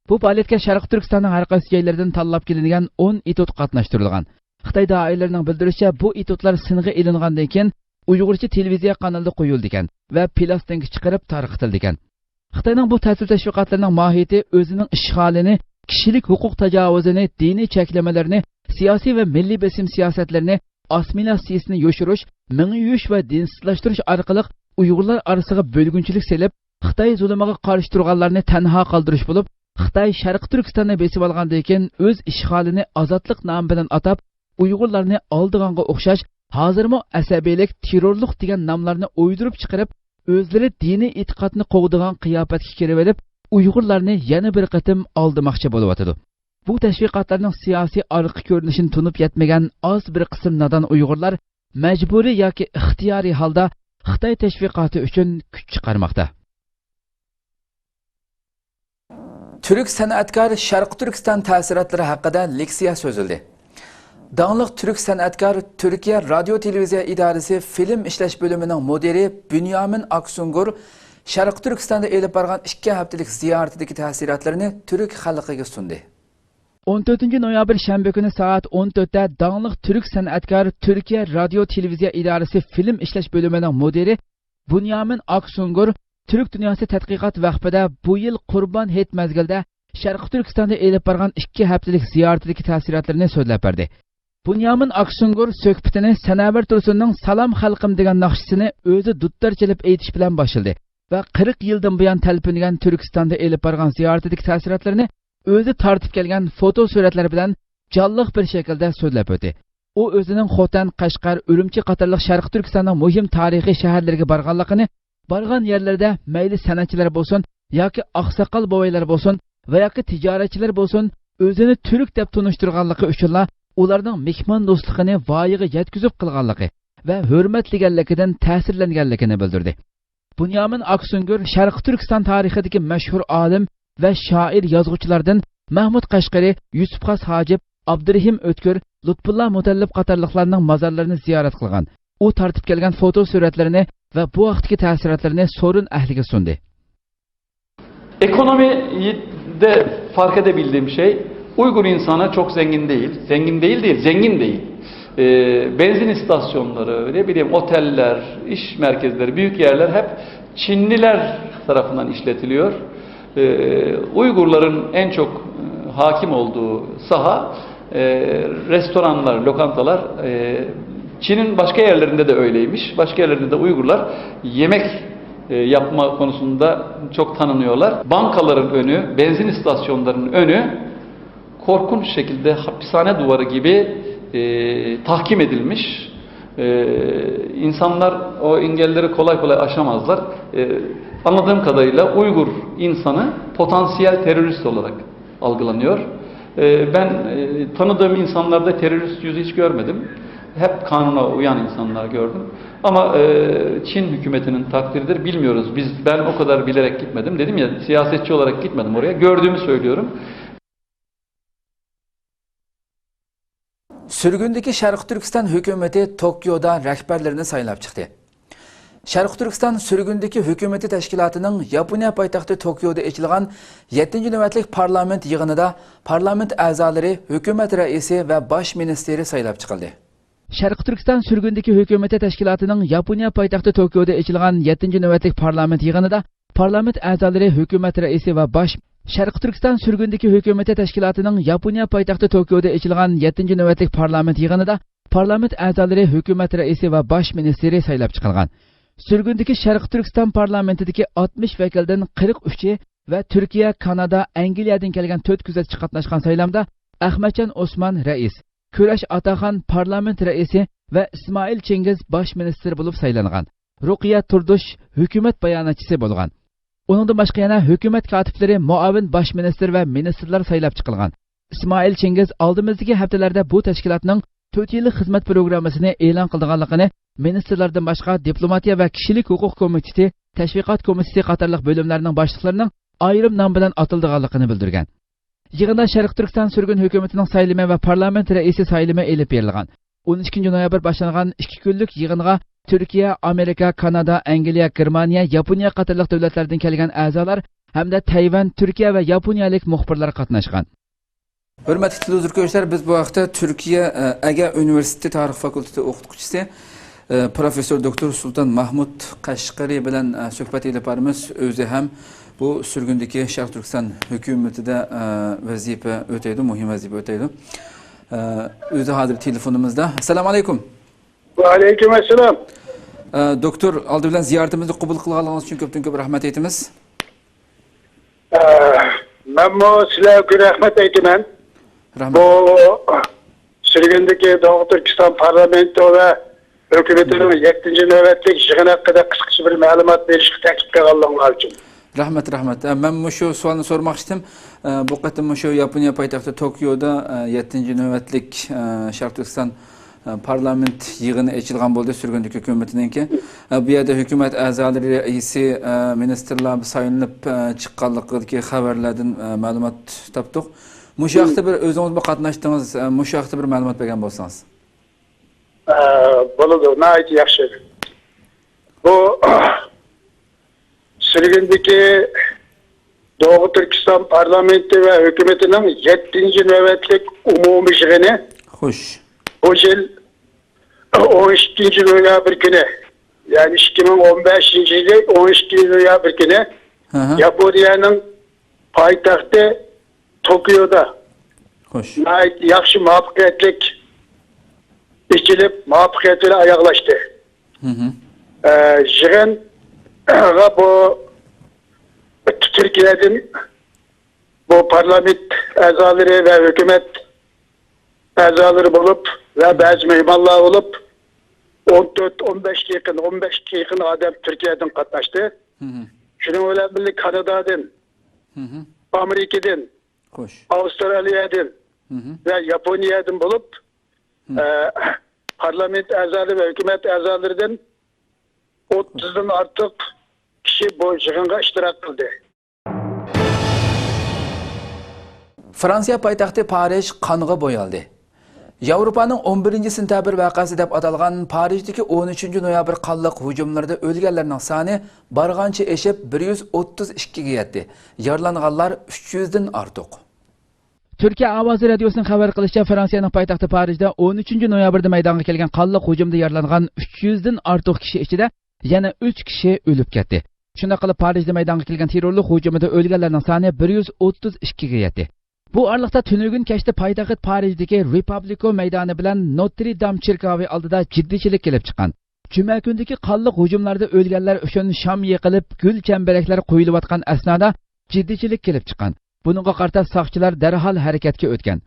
بۇ پائالىيەتكە شەرقىي تۈركىستاننىڭ ھەر قايسى جايلىرىدىن تاللاپ كېلىنگەن ئون ئېتوت قاتناشتۇرۇلغان. خىتاي دائىرىلىرىنىڭ بىلدۈرۈشىچە، بۇ ئېتوتلار سىنغا ئېلىنغاندىن كېيىن، ئۇيغۇرچە تېلېۋىزىيە قانىلىدا قويۇلىدىكەن ۋە پىلاستىنكا چىقىرىپ تارقىتىلىدىكەن. خىتاينىڭ بۇ تەتۈر تەشۋىقاتلىرىنىڭ ماھىيىتى ئۆزىنىڭ ئىشغالىنى، كىشىلىك ھوقۇق تاجاۋۇزىنى، دىنىي چەكلىمىلىرىنى، سىياسىي ۋە مىللىي بېسىم سىياسەتلىرىنى، ئاسسىمىلياتسىيىسىنى يوشۇرۇش، مېڭە يۇيۇش ۋە دىنسىزلاشتۇرۇش ئارقىلىق ئۇيغۇرلار ئارىسىغا بۆلگۈنچىلىك سېلىپ، خىتاي زۇلۇمىغا قارشى تۇرغانلارنى تەنھا قالدۇرۇش بولۇپ، خىتاي شەرقىي تۈركىستاننى بېسىۋالغاندىن كېيىن ئۆز ئىشغالىنى ئازادلىق نامى بىلەن ئاتاپ، ئۇيغۇرلارنى ئالدىغانغا ئوخشاش، ھازىرمۇ ئەسەبىيلىك، تېررورلۇق دېگەن ناملارنى ئويدۇرۇپ چىقىرىپ، ئۆزلىرى دىنىي ئېتىقادنى قوغدىغان قىياپەتكە كىرىۋېلىپ، ئۇيغۇرلارنى يەنە بىر قېتىم ئالدىماقچى بولۇۋاتىدۇ. بۇ تەشۋىقاتلارنىڭ سىياسىي ئارقا كۆرۈنۈشىنى تونۇپ يەتمىگەن ئاز بىر قىسىم نادان ئۇيغۇرلار مەجبۇرىي ياكى ئىختىيارىي ھالدا خىتاي تەشۋىقاتى ئۈچۈن كۈچ چىقارماقتا. تۈرك سەنئەتكار شەرقىي تۈركىستان تەسىراتلىرى ھەققىدە لېكسىيە سۆزلىدى. داڭلىق تۈرك سەنئەتكار، تۈركىيە رادىيو تېلېۋىزىيە ئىدارىسى فىلىم ئىشلەش بۆلۈمىنىڭ مۇدىرى بۈنيامىن ئاكسۇنگۇر شەرقىي تۈركىستاندا ئېلىپ بارغان ئىككى ھەپتىلىك زىيارىتىدىكى تەسىراتلىرىنى تۈرك خەلقىگە سۇندى. ئون تۆتىنچى نويابىر شەنبە كۈنى سائەت ئون تۆتتە داڭلىق تۈرك سەنئەتكار، تۈركىيە رادىيو تېلېۋىزىيە ئىدارىسى فىلىم ئىشلەش بۆلۈمىنىڭ مۇدىرى بۇنيامىن ئاكسۇنگۇر تۈرك دۇنياسى تەتقىقات ۋەقپىدە بۇ يىل قۇربان ھېيت مەزگىلىدە شەرقىي تۈركىستاندا ئېلىپ بارغان ئىككى ھەپتىلىك زىيارىتىدىكى تەسىراتلىرىنى سۆزلەپ بەردى. بۇنيامىن ئاكسۇنگۇر سۆھبىتىنى سەنەۋەر تۇرسۇننىڭ سالام خەلقىم دېگەن ناخشىسىنى ئۆزى دۇتار چېلىپ ئېيتىش بىلەن باشلىدى ۋە قىرىق يىلدىن بۇيان تەلپۈنگەن تۈركىستاندا ئېلىپ بارغان زىيارىتىدىكى تەسىراتلىرىنى ئۆزى تارتىپ كەلگەن فوتو سۈرەتلەر بىلەن جانلىق بىر شەكىلدە سۆزلەپ ئۆتتى. ئۇ ئۆزىنىڭ خوتەن، قەشقەر، ئۈرۈمچى قاتارلىق شەرقىي تۈركىستاننىڭ مۇھىم تارىخىي شەھەرلىرىگە بارغانلىقىنى، بارغان يەرلىرىدە مەيلى سەنئەتچىلەر بولسۇن ياكى ئاقساقال بوۋايلار بولسۇن ۋە ياكى تىجارەتچىلەر بولسۇن، ئۆزىنى تۈرك دەپ تونۇشتۇرغانلىقى ئۈچۈنلا ئۇلارنىڭ مېھماندوستلۇقىنى ۋايىغا يەتكۈزۈپ قىلغانلىقى ۋە ھۆرمەتلىگەنلىكىدىن تەسىرلەنگەنلىكىنى بىلدۈردى. بۇنيامىن ئاكسۇنگۈر شەرقىي تۈركىستان تارىخىدىكى مەشھۇر ئالىم ۋە شائىر، يازغۇچىلاردىن مەھمۇد قەشقىرى، يۈسۈپ خاس ھاجىپ، ئابدۇرېھىم ئۆتكۈر، لۇتپۇللا مۇتەللىپ قاتارلىقلارنىڭ مازارلىرىنى زىيارەت قىلغان. ئۇ تارتىپ كەلگەن فوتو سۈرەتلىرىنى ۋە بۇ ھەقتىكى تەسىراتلىرىنى سورۇن ئەھلىگە سۇندى. Ekonomide fark edebildiğim şey, Uygur insanı çok zengin değil. Zengin değil değil, zengin değil. Ee, benzin istasyonları, ne bileyim oteller, iş merkezleri, büyük yerler hep Çinliler tarafından işletiliyor. Ee, Uygurların en çok e, hakim olduğu saha e, restoranlar, lokantalar. E, Çin'in başka yerlerinde de öyleymiş. Başka yerlerinde de Uygurlar yemek e, yapma konusunda çok tanınıyorlar. Bankaların önü, benzin istasyonlarının önü korkunç şekilde hapishane duvarı gibi e, tahkim edilmiş. E, insanlar o engelleri kolay kolay aşamazlar. E, anladığım kadarıyla Uygur insanı potansiyel terörist olarak algılanıyor. E, ben e, tanıdığım insanlarda terörist yüzü hiç görmedim. Hep kanuna uyan insanlar gördüm. Ama e, Çin hükümetinin takdiridir, bilmiyoruz. Biz, ben o kadar bilerek gitmedim. Dedim ya, siyasetçi olarak gitmedim oraya. Gördüğümü söylüyorum. سۈرگۈندىكى شەرقىي تۈركىستان ھۆكۈمىتى توكيودا رەھبەرلىرىنى سايلاپ چىقتى. شەرقىي تۈركىستان سۈرگۈندىكى ھۆكۈمىتى تەشكىلاتىنىڭ ياپونىيە پايتەختى توكيودا ئېچىلغان يەتتىنچى نۆۋەتلىك پارلامېنت يىغىنىدا پارلامېنت ئەزالىرى، ھۆكۈمەت رەئىسى ۋە باش مىنىستىرى سايلاپ چىقىلدى. شەرقىي تۈركىستان سۈرگۈندىكى ھۆكۈمىتى تەشكىلاتىنىڭ ياپونىيە پايتەختى توكيودا ئېچىلغان يەتتىنچى نۆۋەتلىك پارلامېنت يىغىنىدا پارلامېنت ئەزالىرى، ھۆكۈمەت رەئىسى ۋە باش، شەرقىي تۈركىستان سۈرگۈندىكى ھۆكۈمىتى تەشكىلاتىنىڭ ياپونىيە پايتەختى توكيودا ئېچىلغان يەتتىنچى نۆۋەتلىك پارلامېنت يىغىنىدا پارلامېنت ئەزالىرى، ھۆكۈمەت رەئىسى ۋە باش مىنىستىرى سايلاپ چىقىلغان. سۈرگۈندىكى شەرقىي تۈركىستان پارلامېنتىدىكى ئاتمىش ۋەكىلدىن قىرىق ئۈچى ۋە تۈركىيە، كانادا، ئەنگلىيەدىن كەلگەن تۆت كۆزەتچى قاتناشقان سايلامدا ئەخمەتجان ئوسمان رەئىس، كۈرەش ئاتاخان پارلامېنت رەئىسى ۋە ئىسمائىل چىڭگىز باش مىنىستىر بولۇپ سايلانغان. رۇقىيە تۇردۇش ھۆكۈمەت باياناتچىسى بولغان. ئۇنىڭدىن باشقا يەنە ھۆكۈمەت كاتىپلىرى، مۇئاۋىن باش مىنىستىر ۋە مىنىستىرلار سايلاپ چىقىلغان. ئىسمائىل چىڭگىز ئالدىمىزدىكى ھەپتىلەردە بۇ تەشكىلاتنىڭ تۆت يىللىق خىزمەت پروگراممىسىنى ئېلان قىلىدىغانلىقىنى مىنىستىرلاردىن باشقا دىپلوماتىيە ۋە كىشىلىك ھوقۇق كومىتېتى، تەشۋىقات كومىتېتى قاتارلىق بۆلۈملەرنىڭ باشلىقلىرىنىڭ ئايرىم نام بىلەن ئاتىلىدىغانلىقىنى بىلدۈرگەن. يىغىندا شەرقىي تۈركىستان سۈرگۈن ھۆكۈمىتىنىڭ سايلىمى ۋە پارلامېنت رەئىسى سايلىمى ئېلىپ بېرىلغان. ئون ئىككىنچى نويابىر باشلانغان ئىككى كۈنلۈك يىغىنغا تۈركىيە، ئامېرىكا، كانادا، ئەنگلىيە، گېرمانىيە، ياپونىيە قاتارلىق دۆلەتلەردىن كەلگەن ئەزالار ھەمدە تەيۋەن، تۈركىيە ۋە ياپونىيەلىك مۇخبىرلار قاتناشقان. ھۆرمەتلىك تېلېۋىزور كۆرۈشلەر، بىز بۇ ھەقتە تۈركىيە، ئە، ئەگە ئۇنىۋېرسىتېتى تارىخ فاكۇلتېتى ئوقۇتقۇچىسى، ئە، پروفېسسور دوكتور سۇلتان مەھمۇت قەشقىرى بىلەن، ئە، سۆھبەت ئېلىپ بارىمىز. ئۆزى ھەم بۇ سۈرگۈندىكى شەرقىي تۈركىستان ھۆكۈمىتىدە، ئە، ۋەزىپە ئۆتەيدۇ، مۇھىم ۋەزىپە ئۆتەيدۇ. ئە، ئۆزى ھازىر تېلېفونىمىزدا. ئەسسالامۇ ئەلەيكۇم. ۋەئەلەيكۇم ئەسسالام. ئە، دوكتور، ئالدى بىلەن زىيارىتىمىزنى قوبۇل قىلغانلىقىڭىز ئۈچۈن كۆپتىن كۆپ رەھمەت ئېيتىمىز. ئە، مەنمۇ سىلەرگە رەھمەت ئېيتىمەن. رەھمەت. بۇ سۈرگۈندىكى دوغۇ تۈركىستان پارلامېنتى ۋە ھۆكۈمىتىنىڭ يەتتىنچى نۆۋەتلىك يىغىنى ھەققىدە قىسقىچە بىر مەلۇمات بېرىشكە تەكلىپ قىلغانلىقىڭلار ئۈچۈن. رەھمەت، رەھمەت. ئە، مەن مۇشۇ سوئالنى سورىماقچى ئىدىم. ئە، بۇ قېتىم مۇشۇ ياپونىيە پايتەختى توكيودا، ئە، يەتتىنچى نۆۋەتلىك، ئە، شەرقىي تۈركىستان، ئە، پارلامېنت يىغىنى ئېچىلغان بولدى، سۈرگۈندىكى ھۆكۈمىتىنىڭكى. ئە، بۇ يەردە ھۆكۈمەت ئەزالىرى، رەئىسى، ئە، مىنىستىرلار سايلىنىپ، ئە، چىققانلىقىدىكى خەۋەرلەردىن، ئە، مەلۇمات تاپتۇق. مۇشۇ ھەقتە بىر ئۆزىڭىزمۇ قاتناشتىڭىز، ئە، مۇشۇ ھەقتە بىر مەلۇمات بەرگەن بولسىڭىز. ئە، بولىدۇ، ناھايىتى ياخشى. بۇ سۈرگۈندىكى دوغۇ تۈركىستان پارلامېنتى ۋە ھۆكۈمىتىنىڭ يەتتىنچى نۆۋەتلىك ئومۇمىي يىغىنى خوش. بۇ يىل ئون ئىككىنچى نويابىر كۈنى، يەنى ئىككى مىڭ ئون بەشىنچى يىلى ئون ئىككىنچى نويابىر كۈنى ھە ھە. ياپونىيەنىڭ پايتەختى توكيودا خوش. ناھايىتى ياخشى، مۇۋەپپەقىيەتلىك ئېچىلىپ، مۇۋەپپەقىيەت بىلەن ئاياغلاشتى. ھە ھە. ئە، يىغىنغا بۇ تۈركىيەدىن بۇ پارلامېنت ئەزالىرى ۋە ھۆكۈمەت ئەزالىرى بولۇپ، ۋە بەزى مېھمانلار بولۇپ، ئون تۆت، ئون بەشكە يېقىن، ئون بەشكە يېقىن ئادەم تۈركىيەدىن قاتناشتى. شۇنىڭ بىلەن بىللە كانادادىن، ئامېرىكىدىن، خوش. ئاۋسترالىيەدىن ۋە ياپونىيەدىن بولۇپ، ئە، پارلامېنت ئەزالىرى ۋە ھۆكۈمەت ئەزالىرىدىن ئوتتۇزدىن ئارتۇق كىشى بۇ يىغىنغا ئىشتىراك قىلدى. فرانسىيە پايتەختى پارىژ قانغا بويالدى. ياۋروپانىڭ ئون بىرىنچى سېنتەبىر ۋەقەسى دەپ ئاتالغان پارىژدىكى ئون ئۈچىنچى نويابىر قانلىق ھۇجۇملىرىدا ئۆلگەنلەرنىڭ سانى بارغانچە ئېشىپ، بىر يۈز ئوتتۇز ئىككىگە يەتتى. يارىلانغانلار ئۈچ يۈزدىن ئارتۇق. تۈركىيە ئاۋازى رادىيوسىنىڭ خەۋەر قىلىشىچە، فرانسىيەنىڭ پايتەختى پارىژدا ئون ئۈچىنچى نويابىردا مەيدانغا كەلگەن قانلىق ھۇجۇمدا يارىلانغان ئۈچ يۈزدىن ئارتۇق كىشى ئىچىدە يەنە ئۈچ كىشى ئۆلۈپ كەتتى. شۇنداق قىلىپ، پارىژدا مەيدانغا كەلگەن تېررورلۇق ھۇجۇمىدا ئۆلگەنلەرنىڭ سانى بىر يۈز ئوتتۇز ئىككىگە يەتتى. بۇ ئارىلىقتا تۈنۈگۈن كەچتە پايتەخت پارىژدىكى رېپابلىكو مەيدانى بىلەن نوترى دام چېركاۋى ئالدىدا جىددىيچىلىك كېلىپ چىققان. جۈمە كۈنىدىكى قانلىق ھۇجۇملاردا ئۆلگەنلەر ئۈچۈن شام يېقىلىپ، گۈل چەمبىرەكلەر قويۇلۇۋاتقان ئەسنادا جىددىيچىلىك كېلىپ چىققان. بۇنىڭغا قارىتا ساقچىلار دەرھال ھەرىكەتكە ئۆتكەن.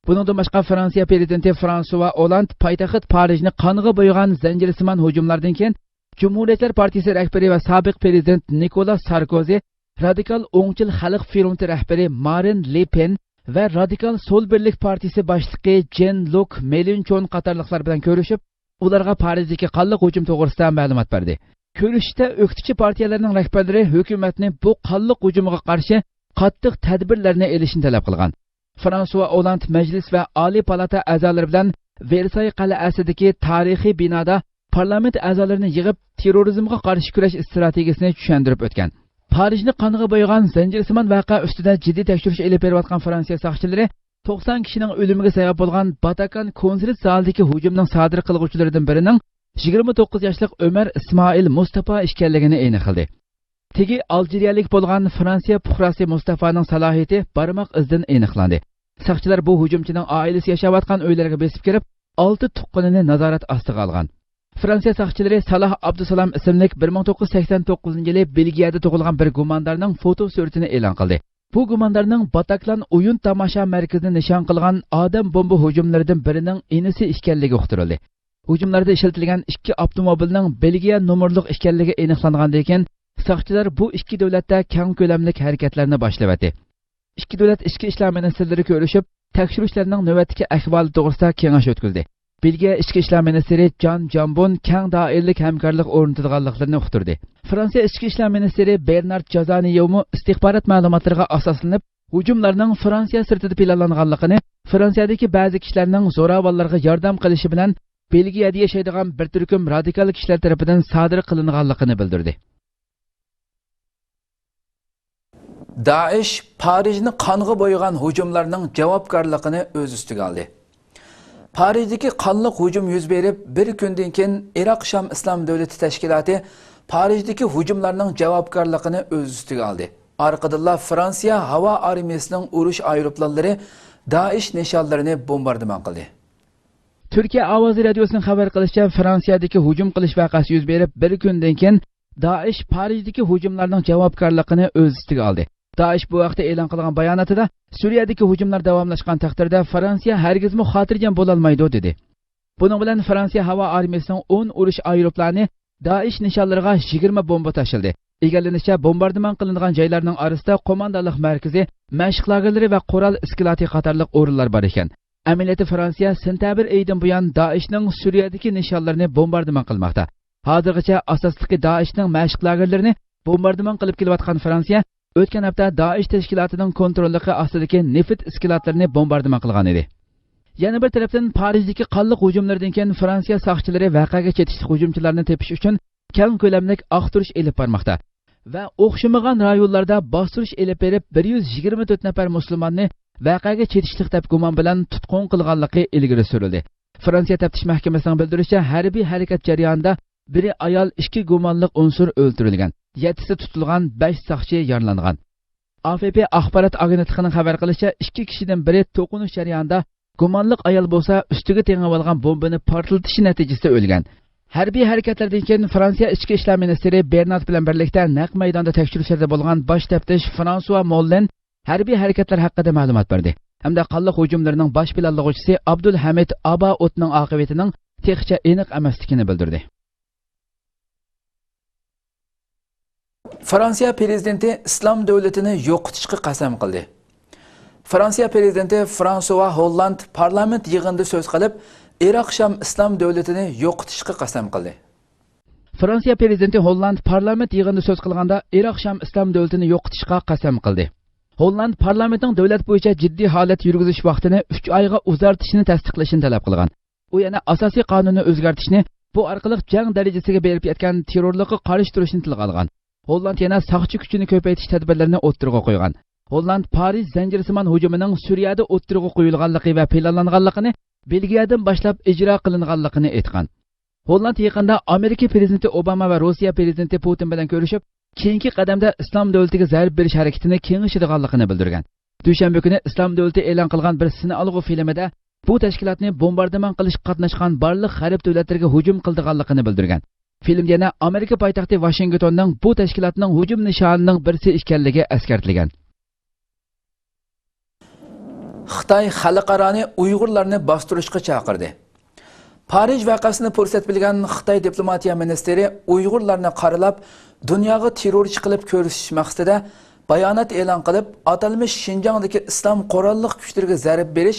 بۇنىڭدىن باشقا، فرانسىيە پرېزىدېنتى فرانسۇا ئولاند پايتەخت پارىژنى قانغا بويىغان زەنجىرسىمان ھۇجۇملاردىن كېيىن، جۇمھۇرىيەتچىلەر پارتىيىسى رەھبىرى ۋە سابىق پرېزىدېنت نىكولاس ساركوزى، رادىكال ئوڭچىل خەلق فرونتى رەھبىرى مارىن لې پېن ۋە رادىكال سول بىرلىك پارتىيىسى باشلىقى جېن لۇك مېلېنچون قاتارلىقلار بىلەن كۆرۈشۈپ، ئۇلارغا پارىژدىكى قانلىق ھۇجۇم توغرىسىدا مەلۇمات بەردى. كۆرۈشۈشتە ئۆكتىچى پارتىيەلەرنىڭ رەھبەرلىرى ھۆكۈمەتنى بۇ قانلىق ھۇجۇمغا قارشى قاتتىق تەدبىرلەرنى ئېلىشنى تەلەپ قىلغان. فرانسۇا ئولاند مەجلىس ۋە ئالىي پالاتا ئەزالىرى بىلەن ۋېرساي قەلئەسىدىكى تارىخىي بىنادا پارلامېنت ئەزالىرىنى يىغىپ، تېررورىزمغا قارشى كۈرەش ئىستراتېگىيىسىنى چۈشەندۈرۈپ ئۆتكەن. پارىژنى قانغا بويىغان زەنجىرسىمان ۋەقە ئۈستىدە جىددىي تەكشۈرۈش ئېلىپ بېرىۋاتقان فرانسىيە ساقچىلىرى توقسان كىشىنىڭ ئۆلۈمىگە سەۋەب بولغان باتاكان كونسېرت زالىدىكى ھۇجۇمنىڭ سادىر قىلغۇچىلىرىدىن بىرىنىڭ يىگىرمە توققۇز ياشلىق ئۆمەر ئىسمائىل مۇستاپا ئىكەنلىكىنى ئېنىقلىدى. تېگى ئالجىرىيەلىك بولغان فرانسىيە پۇقراسى مۇستافانىڭ سالاھىيىتى بارماق ئىزىدىن ئېنىقلاندى. ساقچىلار بۇ ھۇجۇمچىنىڭ ئائىلىسى ياشاۋاتقان ئۆيلەرگە بېسىپ كىرىپ، ئالتە تۇغقىنىنى نازارەت ئاستىغا ئالغان. فرانسىيە ساقچىلىرى سالاھ ئابدۇسالام ئىسىملىك بىر مىڭ توققۇز يۈز سەكسەن توققۇزىنچى يىلى بېلگىيەدە تۇغۇلغان بىر گۇماندارنىڭ فوتو سۈرىتىنى ئېلان قىلدى. بۇ گۇماندارنىڭ باتاكلان ئويۇن تاماشا مەركىزىنى نىشان قىلغان ئادەم بومبا ھۇجۇملىرىدىن بىرىنىڭ ئىنىسى ئىكەنلىكى ئۇقتۇرۇلدى. ھۇجۇملاردا ئىشلىتىلگەن ئىككى ئاپتوموبىلنىڭ بېلگىيە نومۇرلۇق ئىكەنلىكى ئېنىقلانغاندىن كېيىن، ساقچىلار بۇ ئىككى دۆلەتتە كەڭ كۆلەملىك ھەرىكەتلەرنى باشلىۋەتتى. ئىككى دۆلەت ئىچكى ئىشلار مىنىستىرلىرى كۆرۈشۈپ، تەكشۈرۈشلەرنىڭ نۆۋەتتىكى ئەھۋالى توغرىسىدا كېڭەش ئۆتكۈزدى. بېلگىيە ئىچكى ئىشلار مىنىستىرى جان جامبون كەڭ دائىرىلىك ھەمكارلىق ئورنىتىدىغانلىقلىرىنى ئۇقتۇردى. فرانسىيە ئىچكى ئىشلار مىنىستىرى بېرنارد جازانىيېۋمۇ ئىستىخبارات مەلۇماتلىرىغا ئاساسلىنىپ، ھۇجۇملارنىڭ فرانسىيە سىرتىدا پىلانلانغانلىقىنى، فرانسىيەدىكى بەزى كىشىلەرنىڭ زوراۋانلارغا ياردەم قىلىشى بىلەن بېلگىيەدە ياشايدىغان بىر تۈركۈم رادىكال كىشىلەر تەرىپىدىن سادىر قىلىنغانلىقىنى بىلدۈردى. دائىش پارىژنى قانغا بويىغان ھۇجۇملارنىڭ جاۋابكارلىقىنى ئۆز ئۈستىگە ئالدى. پارىژدىكى قانلىق ھۇجۇم يۈز بېرىپ، بىر كۈندىن كېيىن ئىراق شام ئىسلام دۆلىتى تەشكىلاتى پارىژدىكى ھۇجۇملارنىڭ جاۋابكارلىقىنى ئۆز ئۈستىگە ئالدى. ئارقىدىنلا فرانسىيە ھاۋا ئارمىيىسىنىڭ ئۇرۇش ئايروپىلانلىرى دائىش نىشانلىرىنى بومباردىمان قىلدى. تۈركىيە ئاۋازى رادىيوسىنىڭ خەۋەر قىلىشىچە، فرانسىيەدىكى ھۇجۇم قىلىش ۋەقەسى يۈز بېرىپ، بىر كۈندىن كېيىن دائىش پارىژدىكى ھۇجۇملارنىڭ جاۋابكارلىقىنى ئۆز ئۈستىگە ئالدى. دائىش بۇ ھەقتە ئېلان قىلغان باياناتىدا، سۈرىيەدىكى ھۇجۇملار داۋاملاشقان تەقدىردە، فرانسىيە ھەرگىزمۇ خاتىرجەم بولالمايدۇ، دېدى. بۇنىڭ بىلەن فرانسىيە ھاۋا ئارمىيىسىنىڭ ئون ئۇرۇش ئايروپىلانى دائىش نىشانلىرىغا يىگىرمە بومبا تاشلىدى. ئىگىلىنىشىچە، بومباردىمان قىلىنغان جايلارنىڭ ئارىسىدا قوماندانلىق مەركىزى، مەشىق لاگېرلىرى ۋە قورال ئىسكىلاتى قاتارلىق ئورۇنلار بار ئىكەن. ئەمەلىيەتتە، فرانسىيە سېنتەبىر ئېيىدىن بۇيان دائىشنىڭ سۈرىيەدىكى نىشانلىرىنى بومباردىمان قىلماقتا. ھازىرغىچە ئاساسلىقى دائىشنىڭ مەشىق لاگېرلىرىنى بومباردىمان قىلىپ كېلىۋاتقان فرانسىيە ئۆتكەن ھەپتە دائىش تەشكىلاتىنىڭ كونتروللۇقى ئاستىدىكى نېفىت ئىسكىلاتلىرىنى بومباردىمان قىلغان ئىدى. يەنە بىر تەرەپتىن، پارىژدىكى قانلىق ھۇجۇملىرىدىن كېيىن فرانسىيە ساقچىلىرى ۋەقەگە چېتىشلىق ھۇجۇمچىلارنى تېپىش ئۈچۈن كەڭ كۆلەملىك ئاختۇرۇش ئېلىپ بارماقتا ۋە ئوخشىمىغان رايونلاردا باستۇرۇش ئېلىپ بېرىپ، بىر يۈز يىگىرمە تۆت نەپەر مۇسۇلماننى ۋەقەگە چېتىشلىق دەپ گۇمان بىلەن تۇتقۇن قىلغانلىقى ئىلگىرى سۈرۈلدى. فرانسىيە تەپتىش مەھكىمىسىنىڭ بىلدۈرۈشىچە، ھەربىي ھەرىكەت جەريانىدا بىرى ئايال، ئىككى گۇمانلىق ئۇنسۇر ئۆلتۈرۈلگەن، يەتتىسى تۇتۇلغان، بەش ساقچى يارىلانغان. ئا ف پ ئاخبارات ئاگېنتلىقىنىڭ خەۋەر قىلىشىچە، ئىككى كىشىدىن بىرى توقۇنۇش جەريانىدا گۇمانلىق ئايال بولسا ئۈستىگە تېڭىۋالغان بومبىنى پارتلىتىشى نەتىجىسىدە ئۆلگەن. ھەربىي ھەرىكەتلەردىن كېيىن فرانسىيە ئىچكى ئىشلار مىنىستىرى بېرنارد بىلەن بىرلىكتە نەق مەيداندا تەكشۈرۈشلەردە بولغان باش تەپتىش فرانسوا موللېن ھەربىي ھەرىكەتلەر ھەققىدە مەلۇمات بەردى. ھەمدە قانلىق ھۇجۇملىرىنىڭ باش پىلانلىغۇچىسى ئابدۇلھەمىد ئابائۇتنىڭ ئاقىۋىتىنىڭ تېخىچە ئېنىق ئەمەسلىكىنى بىلدۈردى. فرانسىيە پىرېزىدېنتى ئىسلام دۆلىتىنى يوقىتىشقا قەسەم قىلدى. فرانسىيە پىرېزىدېنتى فرانسۇۋا ھوللاند پارلامېنت يىغىنىدا سۆز قىلىپ، ئىراق شام ئىسلام دۆلىتىنى يوقىتىشقا قەسەم قىلدى. فرانسىيە پىرېزىدېنتى ھوللاند پارلامېنت يىغىنىدا سۆز قىلغاندا، ئىراق شام ئىسلام دۆلىتىنى يوقىتىشقا قەسەم قىلدى. ھوللاند پارلامېنتنىڭ دۆلەت بويىچە جىددىي ھالەت يۈرگۈزۈش ۋاقتىنى ئۈچ ئايغا ئۇزارتىشنى تەستىقلىشىنى تەلەپ قىلغان. ئۇ يەنە ئاساسىي قانۇننى ئۆزگەرتىشنى، بۇ ئارقىلىق جەڭ دەرىجىسىگە بېرىپ يەتكەن تېررورلۇققا قارشى تۇرۇشنى تىلغا ئالغان. ھوللاند يەنە ساقچى كۈچىنى كۆپەيتىش تەدبىرلىرىنى ئوتتۇرىغا قويغان. ھوللاند پارىژ زەنجىرسىمان ھۇجۇمىنىڭ سۈرىيەدە ئوتتۇرىغا قويۇلغانلىقى ۋە پىلانلانغانلىقىنى، بېلگىيەدىن باشلاپ ئىجرا قىلىنغانلىقىنى ئېيتقان. ھوللاند يېقىندا ئامېرىكا پىرېزىدېنتى ئوباما ۋە روسىيە پىرېزىدېنتى پۇتىن بىلەن كۆرۈشۈپ، كېيىنكى قەدەمدە ئىسلام دۆلىتىگە زەربە بېرىش ھەرىكىتىنى كېڭىشىدىغانلىقىنى بىلدۈرگەن. دۈشەنبە كۈنى ئىسلام دۆلىتى ئېلان قىلغان بىر سىنئالغۇ فىلىمىدە بۇ تەشكىلاتنى بومباردىمان قىلىشقا قاتناشقان بارلىق غەرب دۆلەتلىرىگە ھۇجۇم قىلىدىغانلىقىنى بىلدۈرگەن. فىلىمدە يەنە ئامېرىكا پايتەختى ۋاشىنگتوننىڭ بۇ تەشكىلاتنىڭ ھۇجۇم نىشانىنىڭ بىرسى ئىكەنلىكى ئەسكەرتىلگەن. خىتاي خەلقئارانى ئۇيغۇرلارنى باستۇرۇشقا چاقىردى. پارىژ ۋەقەسىنى پۇرسەت بىلگەن خىتاي دىپلوماتىيە مىنىستىرى ئۇيغۇرلارنى قارىلاپ، دۇنياغا تېررورچى قىلىپ كۆرسىتىش مەقسىتىدە بايانات ئېلان قىلىپ، ئاتالمىش شىنجاڭدىكى ئىسلام قوراللىق كۈچلىرىگە زەربە بېرىش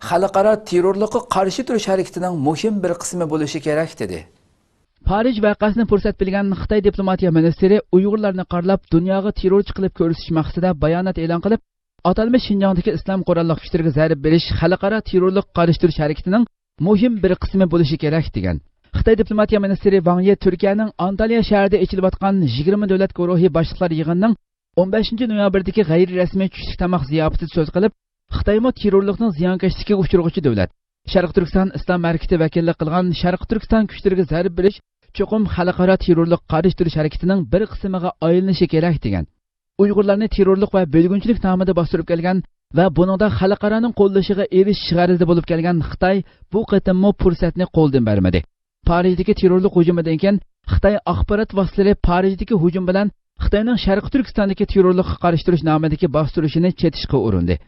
خەلقئارا تېررورلۇققا قارشى تۇرۇش ھەرىكىتىنىڭ مۇھىم بىر قىسمى بولۇشى كېرەك، دېدى. پارىژ ۋەقەسىنى پۇرسەت بىلگەن خىتاي دىپلوماتىيە مىنىستىرى ئۇيغۇرلارنى قارىلاپ، دۇنياغا تېررورچى قىلىپ كۆرسىتىش مەقسىتىدە بايانات ئېلان قىلىپ، ئاتالمىش شىنجاڭدىكى ئىسلام قوراللىق كۈچلىرىگە زەربە بېرىش خەلقئارا تېررورلۇققا قارشى تۇرۇش ھەرىكىتىنىڭ مۇھىم بىر قىسمى بولۇشى كېرەك، دېگەن. خىتاي دىپلوماتىيە مىنىستىرى ۋاڭ يى تۈركىيەنىڭ ئانتاليا شەھىرىدە ئېچىلىۋاتقان يىگىرمە دۆلەت گۇرۇھى باشلىقلار يىغىنىنىڭ ئون بەشىنچى نويابىردىكى غەيرىي رەسمىي چۈشلۈك تاماق زىياپىتىدە سۆز قىلىپ، خىتايمۇ تېررورلۇقنىڭ زىيانكەشلىكىگە ئۇچرىغۇچى دۆلەت. شەرقىي تۈركىستان ئىسلام ھەرىكىتى ۋەكىللىك قىلغان شەرقىي تۈركىستان كۈچلىرىگە زەربە بېرىش چوقۇم خەلقئارا تېررورلۇققا قارشى تۇرۇش ھەرىكىتىنىڭ بىر قىسمىغا ئايلىنىشى كېرەك، دېگەن. ئۇيغۇرلارنى تېررورلۇق ۋە بۆلگۈنچىلىك نامىدا باستۇرۇپ كەلگەن ۋە بۇنىڭدا خەلقئارانىڭ قوللىشىغا ئېرىشىش غەرىزىدە بولۇپ كەلگەن خىتاي بۇ قېتىممۇ پۇرسەتنى قولدىن بەرمىدى. پارىژدىكى تېررورلۇق ھۇجۇمىدىن كېيىن خىتاي ئاخبارات ۋاسىتىلىرى پارىژدىكى ھۇجۇم بىلەن خىتاينىڭ شەرقىي تۈركىستاندىكى تېررورلۇققا قارشى تۇرۇش نامىدىكى باستۇرۇشىنى چېتىشقا ئۇرۇندى.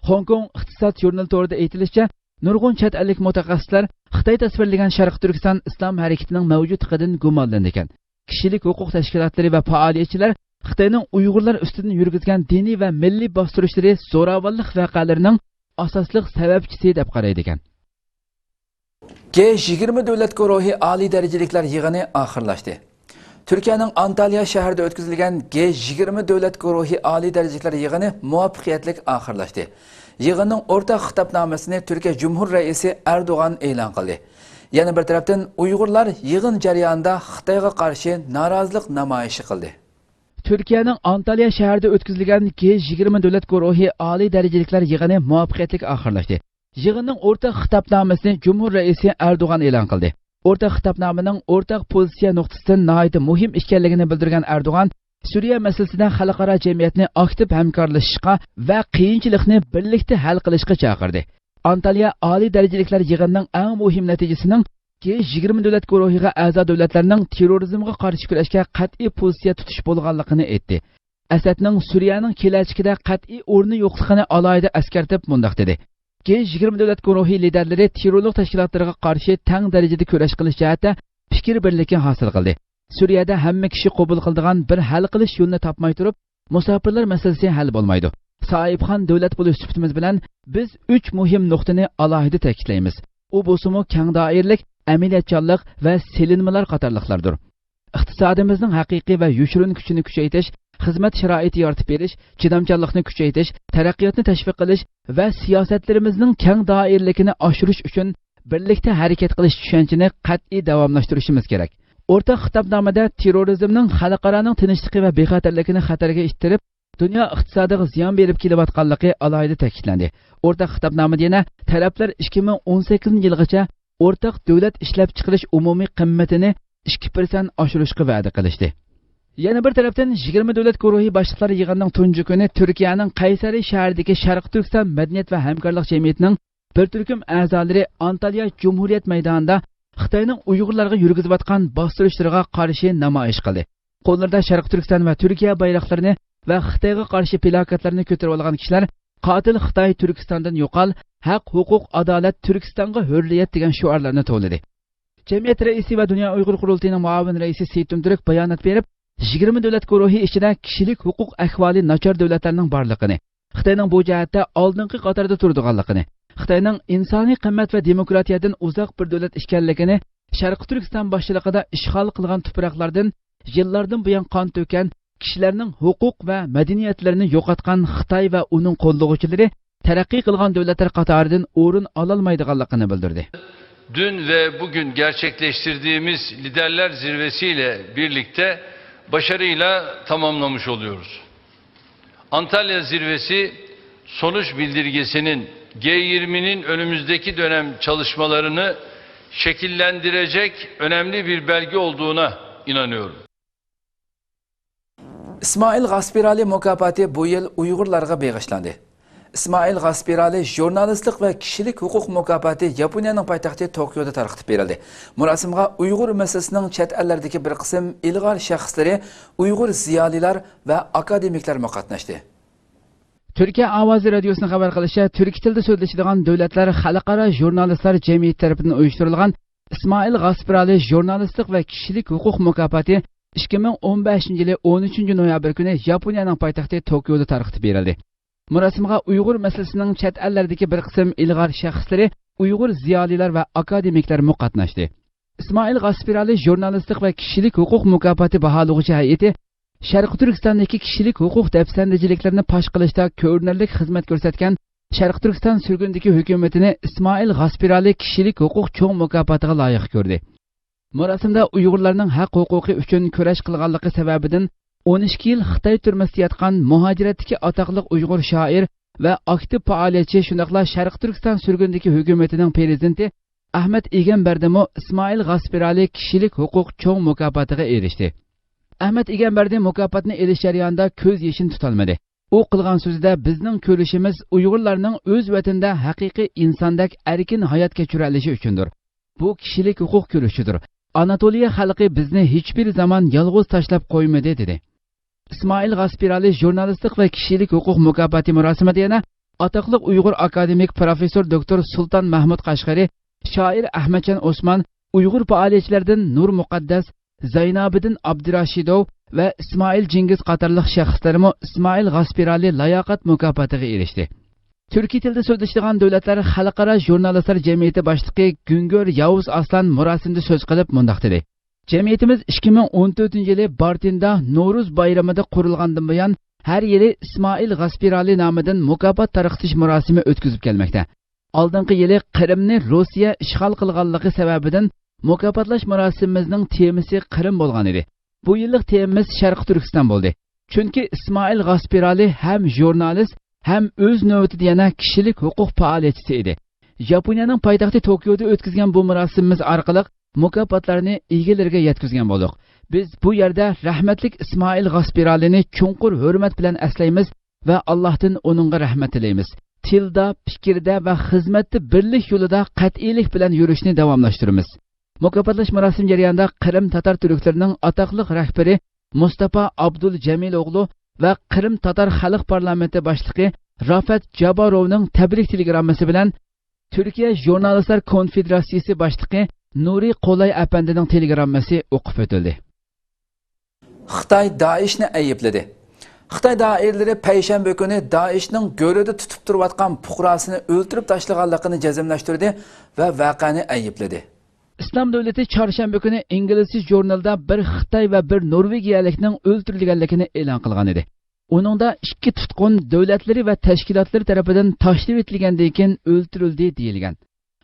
خوڭكوڭ ئىقتىساد ژۇرنىلى تورىدا ئېيتىلىشىچە، نۇرغۇن چەت ئەللىك مۇتەخەسسىسلەر خىتاي تەسۋىرلىگەن شەرقىي تۈركىستان ئىسلام ھەرىكىتىنىڭ مەۋجۇتلۇقىدىن گۇمانلىنىدىكەن. كىشىلىك ھوقۇق تەشكىلاتلىرى ۋە پائالىيەتچىلەر خىتاينىڭ ئۇيغۇرلار ئۈستىدىن يۈرگۈزگەن دىنىي ۋە مىللىي باستۇرۇشلىرى زوراۋانلىق ۋەقەلىرىنىڭ ئاساسلىق سەۋەبچىسى دەپ قارايدىكەن. جى يىگىرمە دۆلەت گۇرۇھى ئالىي دەرىجىلىكلەر يىغىنى ئاخىرلاشتى. تۈركىيەنىڭ ئانتاليا شەھىرىدە ئۆتكۈزۈلگەن جى يىگىرمە دۆلەت گۇرۇھى ئالىي دەرىجىلىكلەر يىغىنى مۇۋەپپەقىيەتلىك ئاخىرلاشتى. يىغىننىڭ ئورتاق خىتابنامىسىنى تۈركىيە جۇمھۇر رەئىسى ئەردوغان ئېلان قىلدى. يەنە بىر تەرەپتىن، ئۇيغۇرلار يىغىن جەريانىدا خىتايغا قارشى نارازىلىق نامايىشى قىلدى. تۈركىيەنىڭ ئانتاليا شەھىرىدە ئۆتكۈزۈلگەن جى يىگىرمە دۆلەت گۇرۇھى ئالىي دەرىجىلىكلەر يىغىنى مۇۋەپپەقىيەتلىك ئاخىرلاشتى. يىغىننىڭ ئورتاق خىتابنامىسىنى جۇمھۇر رەئىسى ئەردوغان ئېلان قىلدى. ئورتاق خىتابنامىنىڭ ئورتاق پوزىتسىيە نۇقتىسىدىن ناھايىتى مۇھىم ئىكەنلىكىنى بىلدۈرگەن ئەردوغان، سۈرىيە مەسىلىسىدە خەلقئارا جەمئىيەتنى ئاكتىپ ھەمكارلىشىشقا ۋە قىيىنچىلىقنى بىرلىكتە ھەل قىلىشقا چاقىردى. ئانتاليا ئالىي دەرىجىلىكلەر يىغىنىنىڭ ئەڭ مۇھىم نەتىجىسىنىڭ جى يىگىرمە دۆلەت گۇرۇھىغا ئەزا دۆلەتلەرنىڭ تېررورىزمغا قارشى كۈرەشكە قەتئىي پوزىتسىيە تۇتۇش بولغانلىقىنى ئېيتتى. ئەسەدنىڭ سۈرىيەنىڭ كېلەچىكىدە قەتئىي ئورنى يوقلۇقىنى ئالاھىدە ئەسكەرتىپ مۇنداق دېدى: جى يىگىرمە دۆلەت گۇرۇھى لىدەرلىرى تېررورلۇق تەشكىلاتلىرىغا قارشى تەڭ دەرىجىدە كۈرەش قىلىش جەھەتتە پىكىر بىرلىكى ھاسىل قىلدى. سۈرىيەدە ھەممە كىشى قوبۇل قىلىدىغان بىر ھەل قىلىش يولىنى تاپماي تۇرۇپ، مۇساپىرلار مەسىلىسى ھەل بولمايدۇ. ساھىبخان دۆلەت بولۇش سۈپىتىمىز بىلەن بىز ئۈچ مۇھىم نۇقتىنى ئالاھىدە تەكىتلەيمىز. ئۇ بولسىمۇ كەڭ دائىرىلىك، ئەمەلىيەتچانلىق ۋە سېلىنمىلار قاتارلىقلاردۇر. ئىقتىسادىمىزنىڭ ھەقىقىي ۋە يوشۇرۇن كۈچىنى كۈچەيتىش، خىزمەت شارائىتى يارىتىپ بېرىش، چىدامچانلىقنى كۈچەيتىش، تەرەققىياتنى تەشۋىق قىلىش ۋە سىياسەتلىرىمىزنىڭ كەڭ دائىرىلىكىنى ئاشۇرۇش ئۈچۈن بىرلىكتە ھەرىكەت قىلىش چۈشەنچىنى قەتئىي داۋاملاشتۇرۇشىمىز كېرەك. ئورتاق خىتابنامىدە تېررورىزمنىڭ خەلقئارانىڭ تىنچلىقى ۋە بىخەتەرلىكىنى خەتەرگە ئىتتىرىپ، دۇنيا ئىقتىسادىغا زىيان بېرىپ كېلىۋاتقانلىقى ئالاھىدە تەكىتلەندى. ئورتاق خىتابنامىدە يەنە تەرەپلەر ئىككى مىڭ ئون سەككىزىنچى يىلغىچە ئورتاق دۆلەت ئىشلەپچىقىرىش ئومۇمىي قىممىتىنى ئىككى پىرسەنت ئاشۇرۇشقا ۋەدە قىلىشتى. يەنە بىر تەرەپتىن، يىگىرمە دۆلەت گۇرۇھى باشلىقلار يىغىنىنىڭ تۇنجى كۈنى تۈركىيەنىڭ قەيسەرى شەھىرىدىكى شەرقىي تۈركىستان مەدەنىيەت ۋە ھەمكارلىق جەمئىيىتىنىڭ بىر تۈركۈم ئەزالىرى ئانتاليا جۇمھۇرىيەت مەيدانىدا خىتاينىڭ ئۇيغۇرلارغا يۈرگۈزۈۋاتقان باستۇرۇشلىرىغا قارشى نامايىش قىلدى. قوللىرىدا شەرقىي تۈركىستان ۋە تۈركىيە بايراقلىرىنى ۋە خىتايغا قارشى پلاكاتلارنى كۆتۈرۈۋالغان كىشىلەر «قاتىل خىتاي، تۈركىستاندىن يوقال، ھەق، ھوقۇق، ئادالەت، تۈركىستانغا ھۆرىيەت» دېگەن شوئارلارنى توۋلىدى. جەمئىيەت رەئىسى ۋە دۇنيا ئۇيغۇر قۇرۇلتىيىنىڭ مۇئاۋىن رەئىسى سېيىت تۈندۈرۈك بايانات بېرىپ، يىگىرمە دۆلەت گۇرۇھى ئىچىدە كىشىلىك ھوقۇق ئەھۋالى ناچار دۆلەتلەرنىڭ بارلىقىنى، خىتاينىڭ بۇ جەھەتتە ئالدىنقى قاتاردا تۇرىدىغانلىقىنى، خىتاينىڭ ئىنسانىي قىممەت ۋە دېموكراتىيەدىن ئۇزاق بىر دۆلەت ئىكەنلىكىنى، شەرقىي تۈركىستان باشچىلىقىدا ئىشغال قىلغان تۇپراقلاردىن يىللاردىن بۇيان قان تۆككەن، كىشىلەرنىڭ ھوقۇق ۋە مەدەنىيەتلىرىنى يوقاتقان خىتاي ۋە ئۇنىڭ قوللىغۇچىلىرى تەرەققىي قىلغان دۆلەتلەر قاتارىدىن ئورۇن ئالالمايدىغانلىقىنى بىلدۈردى. Dün ve bugün gerçekleştirdiğimiz liderler zirvesiyle birlikte başarıyla tamamlamış oluyoruz. Antalya zirvesi sonuç bildirgesinin G yirminin önümüzdeki dönem çalışmalarını şekillendirecek önemli bir belge olduğuna inanıyorum. ئىسمائىل غاسپىرالى مۇكاپاتى بۇ يىل ئۇيغۇرلارغا بېغىشلاندى. ئىسمائىل غاسپىرالى ژۇرنالىستلىق ۋە كىشىلىك ھوقۇق مۇكاپاتى ياپونىيەنىڭ پايتەختى توكيودا تارقىتىپ بېرىلدى. مۇراسىمغا ئۇيغۇر مەسىلىسىنىڭ چەت ئەللەردىكى بىر قىسىم ئىلغار شەخسلىرى، ئۇيغۇر زىيالىيلار ۋە ئاكادېمىكلارمۇ قاتناشتى. تۈركىيە ئاۋازى رادىيوسىنىڭ خەۋەر قىلىشىچە، تۈرك تىلىدا سۆزلىشىدىغان دۆلەتلەر خەلقئارا ژۇرنالىستلار جەمئىيىتى تەرىپىدىن ئۇيۇشتۇرۇلغان ئىسمائىل غاسپىرالى ژۇرنالىستلىق ۋە كىشىلىك ھوقۇق مۇكاپاتى ئىككى مىڭ ئون بەشىنچى يىلى ئون ئۈچىنچى نويابىر كۈنى ياپونىيەنىڭ پايتەختى توكيودا تارقىتىپ بېرىلدى. مۇراسىمغا ئۇيغۇر مەسىلىسىنىڭ چەت ئەللەردىكى بىر قىسىم ئىلغار شەخسلىرى، ئۇيغۇر زىيالىيلار ۋە ئاكادېمىكلارمۇ قاتناشتى. ئىسمائىل غاسپىرالى ژۇرنالىستلىق ۋە كىشىلىك ھوقۇق مۇكاپاتى باھالىغۇچى ھەيئىتى شەرقىي تۈركىستاندىكى كىشىلىك ھوقۇق دەپسەندىچىلىكلىرىنى پاش قىلىشتا كۆرۈنەرلىك خىزمەت كۆرسەتكەن شەرقىي تۈركىستان سۈرگۈندىكى ھۆكۈمىتىنى ئىسمائىل غاسپىرالى كىشىلىك ھوقۇق چوڭ مۇكاپاتىغا لايىق كۆردى. مۇراسىمدا ئۇيغۇرلارنىڭ ھەق ھوقۇقى ئۈچۈن كۈرەش قىلغانلىقى سەۋەبىدىن ئون ئىككى يىل خىتاي تۈرمىسىدە ياتقان مۇھاجىرەتتىكى ئاتاقلىق ئۇيغۇر شائىر ۋە ئاكتىپ پائالىيەتچى، شۇنداقلا شەرقىي تۈركىستان سۈرگۈندىكى ھۆكۈمىتىنىڭ پىرېزىدېنتى ئەھمەت ئىگەمبەردىمۇ ئىسمائىل غاسپىرالى كىشىلىك ھوقۇق چوڭ مۇكاپاتىغا ئېرىشتى. ئەھمەت ئىگەمبەردى مۇكاپاتنى ئېلىش جەريانىدا كۆز يېشىنى تۇتالمىدى. ئۇ قىلغان سۆزىدە، بىزنىڭ كۈرىشىمىز ئۇيغۇرلارنىڭ ئۆز ۋەتىنىدە ھەقىقىي ئىنساندەك ئەركىن ھايات كەچۈرەلىشى ئۈچۈندۇر. بۇ كىشىلىك ھوقۇق كۈرىشىدۇر. ئاناتولىيە خەلقى بىزنى ھېچبىر زامان يالغۇز تاشلاپ قويمىدى، دېدى. ئىسمائىل غاسپىرالى ژۇرنالىستلىق ۋە كىشىلىك ھوقۇق مۇكاپاتى مۇراسىمىدا يەنە ئاتاقلىق ئۇيغۇر ئاكادېمىك پروفېسسور دوكتور سۇلتان مەھمۇد قەشقىرى، شائىر ئەھمەتجان ئوسمان، ئۇيغۇر پائالىيەتچىلەردىن نۇر مۇقەددەس، زەينابىدىن ئابدۇراشىدوۋ ۋە ئىسمائىل جىڭگىز قاتارلىق شەخسلەرمۇ ئىسمائىل غاسپىرالى لاياقەت مۇكاپاتىغا ئېرىشتى. تۈركىي تىلدا سۆزلىشىدىغان دۆلەتلەر خەلقئارا ژۇرنالىستلار جەمئىيىتى باشلىقى گۈڭگۆر ياۋۇز ئاسلان مۇراسىمدا سۆز قىلىپ مۇنداق دېدى: جەمئىيىتىمىز ئىككى مىڭ ئون تۆتىنچى يىلى بارتىندا نورۇز بايرىمىدا قۇرۇلغاندىن بۇيان، ھەر يىلى ئىسمائىل غاسپىرالى نامىدىن مۇكاپات تارقىتىش مۇراسىمى ئۆتكۈزۈپ كەلمەكتە. ئالدىنقى يىلى قىرىمنى روسىيە ئىشغال قىلغانلىقى سەۋەبىدىن مۇكاپاتلاش مۇراسىمىمىزنىڭ تېمىسى قىرىم بولغان ئىدى. بۇ يىللىق تېمىمىز شەرقىي تۈركىستان بولدى. چۈنكى ئىسمائىل غاسپىرالى ھەم ژۇرنالىست، ھەم ئۆز نۆۋىتىدە يەنە كىشىلىك ھوقۇق پائالىيەتچىسى ئىدى. ياپونىيەنىڭ پايتەختى توكيودا ئۆتكۈزگەن بۇ مۇراسىمىمىز ئارقىلىق مۇكاپاتلارنى ئىگىلىرىگە يەتكۈزگەن بولدۇق. بىز بۇ يەردە رەھمەتلىك ئىسمائىل غاسپىرالىنى چوڭقۇر ھۆرمەت بىلەن ئەسلەيمىز ۋە ئاللاھتىن ئۇنىڭغا رەھمەت تىلەيمىز. تىلدا، پىكىردە ۋە خىزمەتتە بىرلىك يولىدا قەتئىيلىك بىلەن يۈرۈشنى داۋاملاشتۇرىمىز. مۇكاپاتلاش مۇراسىمى جەريانىدا قىرىم تاتار تۈركلىرىنىڭ ئاتاقلىق رەھبىرى مۇستاپا ئابدۇل جەمىل ئوغلۇ ۋە قىرىم تاتار خەلق پارلامېنتى باشلىقى رافەت جاباروۋنىڭ تەبرىك تېلېگراممىسى بىلەن تۈركىيە ژۇرنالىستلار كونفېدېراتسىيىسى باشلىقى نۇرى قولاي ئەپەندىنىڭ تېلېگراممىسى ئوقۇپ ئۆتۈلدى. خىتاي دائىشنى ئەيىبلىدى. خىتاي دائىرىلىرى پەيشەنبە كۈنى دائىشنىڭ گۆرۈدە تۇتۇپ تۇرۇۋاتقان پۇقراسىنى ئۆلتۈرۈپ تاشلىغانلىقىنى جەزملەشتۈردى ۋە ۋەقەنى ئەيىبلىدى. ئىسلام دۆلىتى چارشەنبە كۈنى ئىنگلىزچە ژۇرنىلىدا بىر خىتاي ۋە بىر نورۋېگىيەلىكنىڭ ئۆلتۈرۈلگەنلىكىنى ئېلان قىلغان ئىدى. ئۇنىڭدا ئىككى تۇتقۇن دۆلەتلىرى ۋە تەشكىلاتلىرى تەرىپىدىن تاشلىۋېتىلگەندىن كېيىن ئۆلتۈرۈلدى دېيىلگەن.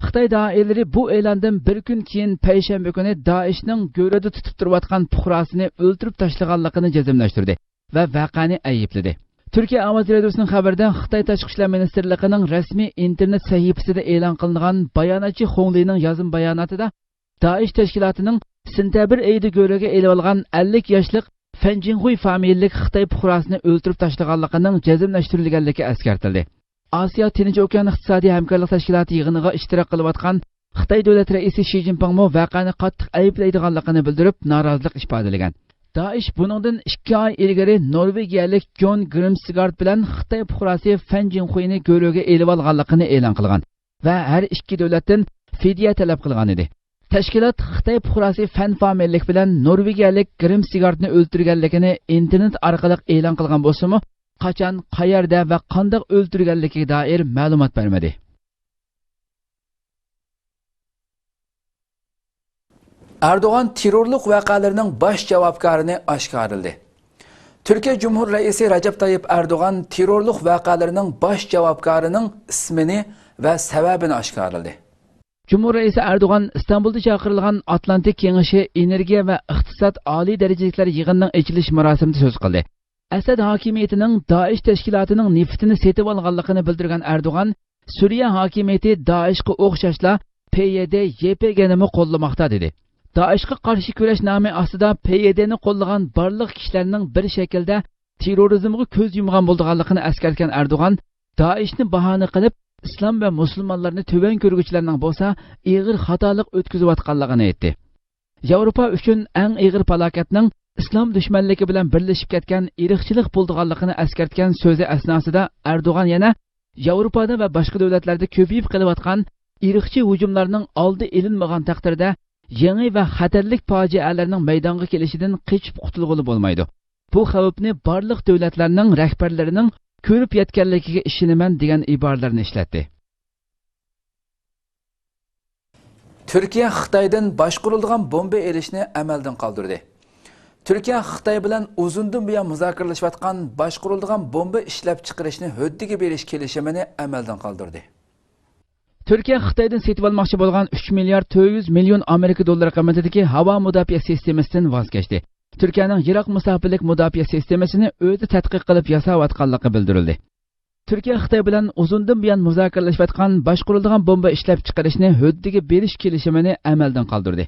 خىتاي دائىرىلىرى بۇ ئېلاندىن بىر كۈن كېيىن پەيشەنبە كۈنى دائىشنىڭ گۆرۈدە تۇتۇپ تۇرۇۋاتقان پۇقراسىنى ئۆلتۈرۈپ تاشلىغانلىقىنى جەزملەشتۈردى ۋە ۋەقەنى ئەيىبلىدى. تۈركىيە ئاۋازى رادىيوسىنىڭ خەۋىرىدە خىتاي تاشقى ئىشلار مىنىستىرلىقىنىڭ رەسمىي ئىنتېرنېت سەھىپىسىدە ئېلان قىلىنغان باياناتچى خۇڭلىنىڭ يازما باياناتىدا دائىش تەشكىلاتىنىڭ سېنتەبىر ئېيىدا گۆرۈگە ئېلىۋالغان ئەللىك ياشلىق فەن جىڭخۇي فامىلىلىك خىتاي پۇقراسىنى ئۆلتۈرۈپ تاشلىغانلىقىنىڭ جەزملەشتۈرۈلگەنلىكى ئەسكەرتىلدى. ئاسىيا تىنچ ئوكيان ئىقتىسادىي ھەمكارلىق تەشكىلاتى يىغىنىغا ئىشتىراك قىلىۋاتقان خىتاي دۆلەت رەئىسى شى جىنپىڭمۇ ۋەقەنى قاتتىق ئەيىبلەيدىغانلىقىنى بىلدۈرۈپ، نارازىلىق ئىپادىلىگەن. دائىش بۇنىڭدىن ئىككى ئاي ئىلگىرى نورۋېگىيەلىك جون گرىمسگارد بىلەن خىتاي پۇقراسى فەن جىنخۇينى گۆرۈگە ئېلىۋالغانلىقىنى ئېلان قىلغان ۋە ھەر ئىككى دۆلەتتىن فىدىيە تەلەپ قىلغان ئىدى. تەشكىلات خىتاي پۇقراسى فەن فامىلىلىك بىلەن نورۋېگىيەلىك گرىمسگاردنى ئۆلتۈرگەنلىكىنى ئىنتېرنېت ئارقىلىق ئېلان قىلغان بولسىمۇ، قاچان، قەيەردە ۋە قانداق ئۆلتۈرگەنلىكىگە دائىر مەلۇمات بەرمىدى. ئەردوغان تېررورلۇق ۋەقەلىرىنىڭ باش جاۋابكارىنى ئاشكارىلىدى. تۈركىيە جۇمھۇر رەئىسى رەجەپ تايىپ ئەردوغان تېررورلۇق ۋەقەلىرىنىڭ باش جاۋابكارىنىڭ ئىسمىنى ۋە سەۋەبىنى ئاشكارىلىدى. جۇمھۇر رەئىسى ئەردوغان ئىستانبۇلدا چاقىرىلغان ئاتلانتىك كېڭىشى ئېنېرگىيە ۋە ئىقتىساد ئالىي دەرىجىلىكلەر يىغىنىنىڭ ئېچىلىش مۇراسىمىدا سۆز قىلدى. ئەسەد ھاكىمىيىتىنىڭ دائىش تەشكىلاتىنىڭ نېفىتىنى سېتىۋالغانلىقىنى بىلدۈرگەن ئەردوغان، سۈرىيە ھاكىمىيىتى دائىشقا ئوخشاشلا پيد يپگنىمۇ قوللىماقتا، دېدى. دائىشقا قارشى كۈرەش نامى ئاستىدا پيدنى قوللىغان بارلىق كىشىلەرنىڭ بىر شەكىلدە تېررورىزمغا كۆز يۇمغان بولىدىغانلىقىنى ئەسكەرتكەن ئەردوغان، دائىشنى باھانە قىلىپ، ئىسلام ۋە مۇسۇلمانلارنى تۆۋەن كۆرگۈچىلەرنىڭ بولسا ئېغىر خاتالىق ئۆتكۈزۈۋاتقانلىقىنى ئېيتتى. ياۋروپا ئۈچۈن ئەڭ ئېغىر پالاكەتنىڭ ئىسلام دۈشمەنلىكى بىلەن بىرلىشىپ كەتكەن ئىرقچىلىق بولىدىغانلىقىنى ئەسكەرتكەن سۆزى ئەسناسىدا ئەردوغان يەنە ياۋروپادا ۋە باشقا دۆلەتلەردە كۆپىيىپ قېلىۋاتقان ئىرقچى ھۇجۇملارنىڭ ئالدى ئېلىنمىغان تەقدىردە، يېڭى ۋە خەتەرلىك پاجىئەلەرنىڭ مەيدانغا كېلىشىدىن قېچىپ قۇتۇلغىلى بولمايدۇ. بۇ خەۋپنى بارلىق دۆلەتلەرنىڭ رەھبەرلىرىنىڭ كۆرۈپ يەتكەنلىكىگە ئىشىنىمەن، دېگەن ئىبارىلەرنى ئىشلەتتى. تۈركىيە خىتايدىن باشقۇرۇلىدىغان بومبا ئېلىشنى ئەمەلدىن قالدۇردى. تۈركىيە خىتاي بىلەن ئۇزۇندىن بۇيان مۇزاكىرىلىشىۋاتقان باشقۇرۇلىدىغان بومبا ئىشلەپچىقىرىشنى ھۆددىگە بېرىش كېلىشىمىنى ئەمەلدىن قالدۇردى. تۈركىيە خىتايدىن سېتىۋالماقچى بولغان ئۈچ مىليارد تۆت يۈز مىليون ئامېرىكا دوللىرى قىممىتىدىكى ھاۋا مۇداپىئە سىستېمىسىدىن ۋاز كەچتى. تۈركىيەنىڭ يىراق مۇساپىلىك مۇداپىئە سىستېمىسىنى ئۆزى تەتقىق قىلىپ ياساۋاتقانلىقى بىلدۈرۈلدى. تۈركىيە خىتاي بىلەن ئۇزۇندىن بۇيان مۇزاكىرىلىشىۋاتقان باشقۇرۇلىدىغان بومبا ئىشلەپچىقىرىشنى ھۆددىگە بېرىش كېلىشىمىنى ئەمەلدىن قالدۇردى.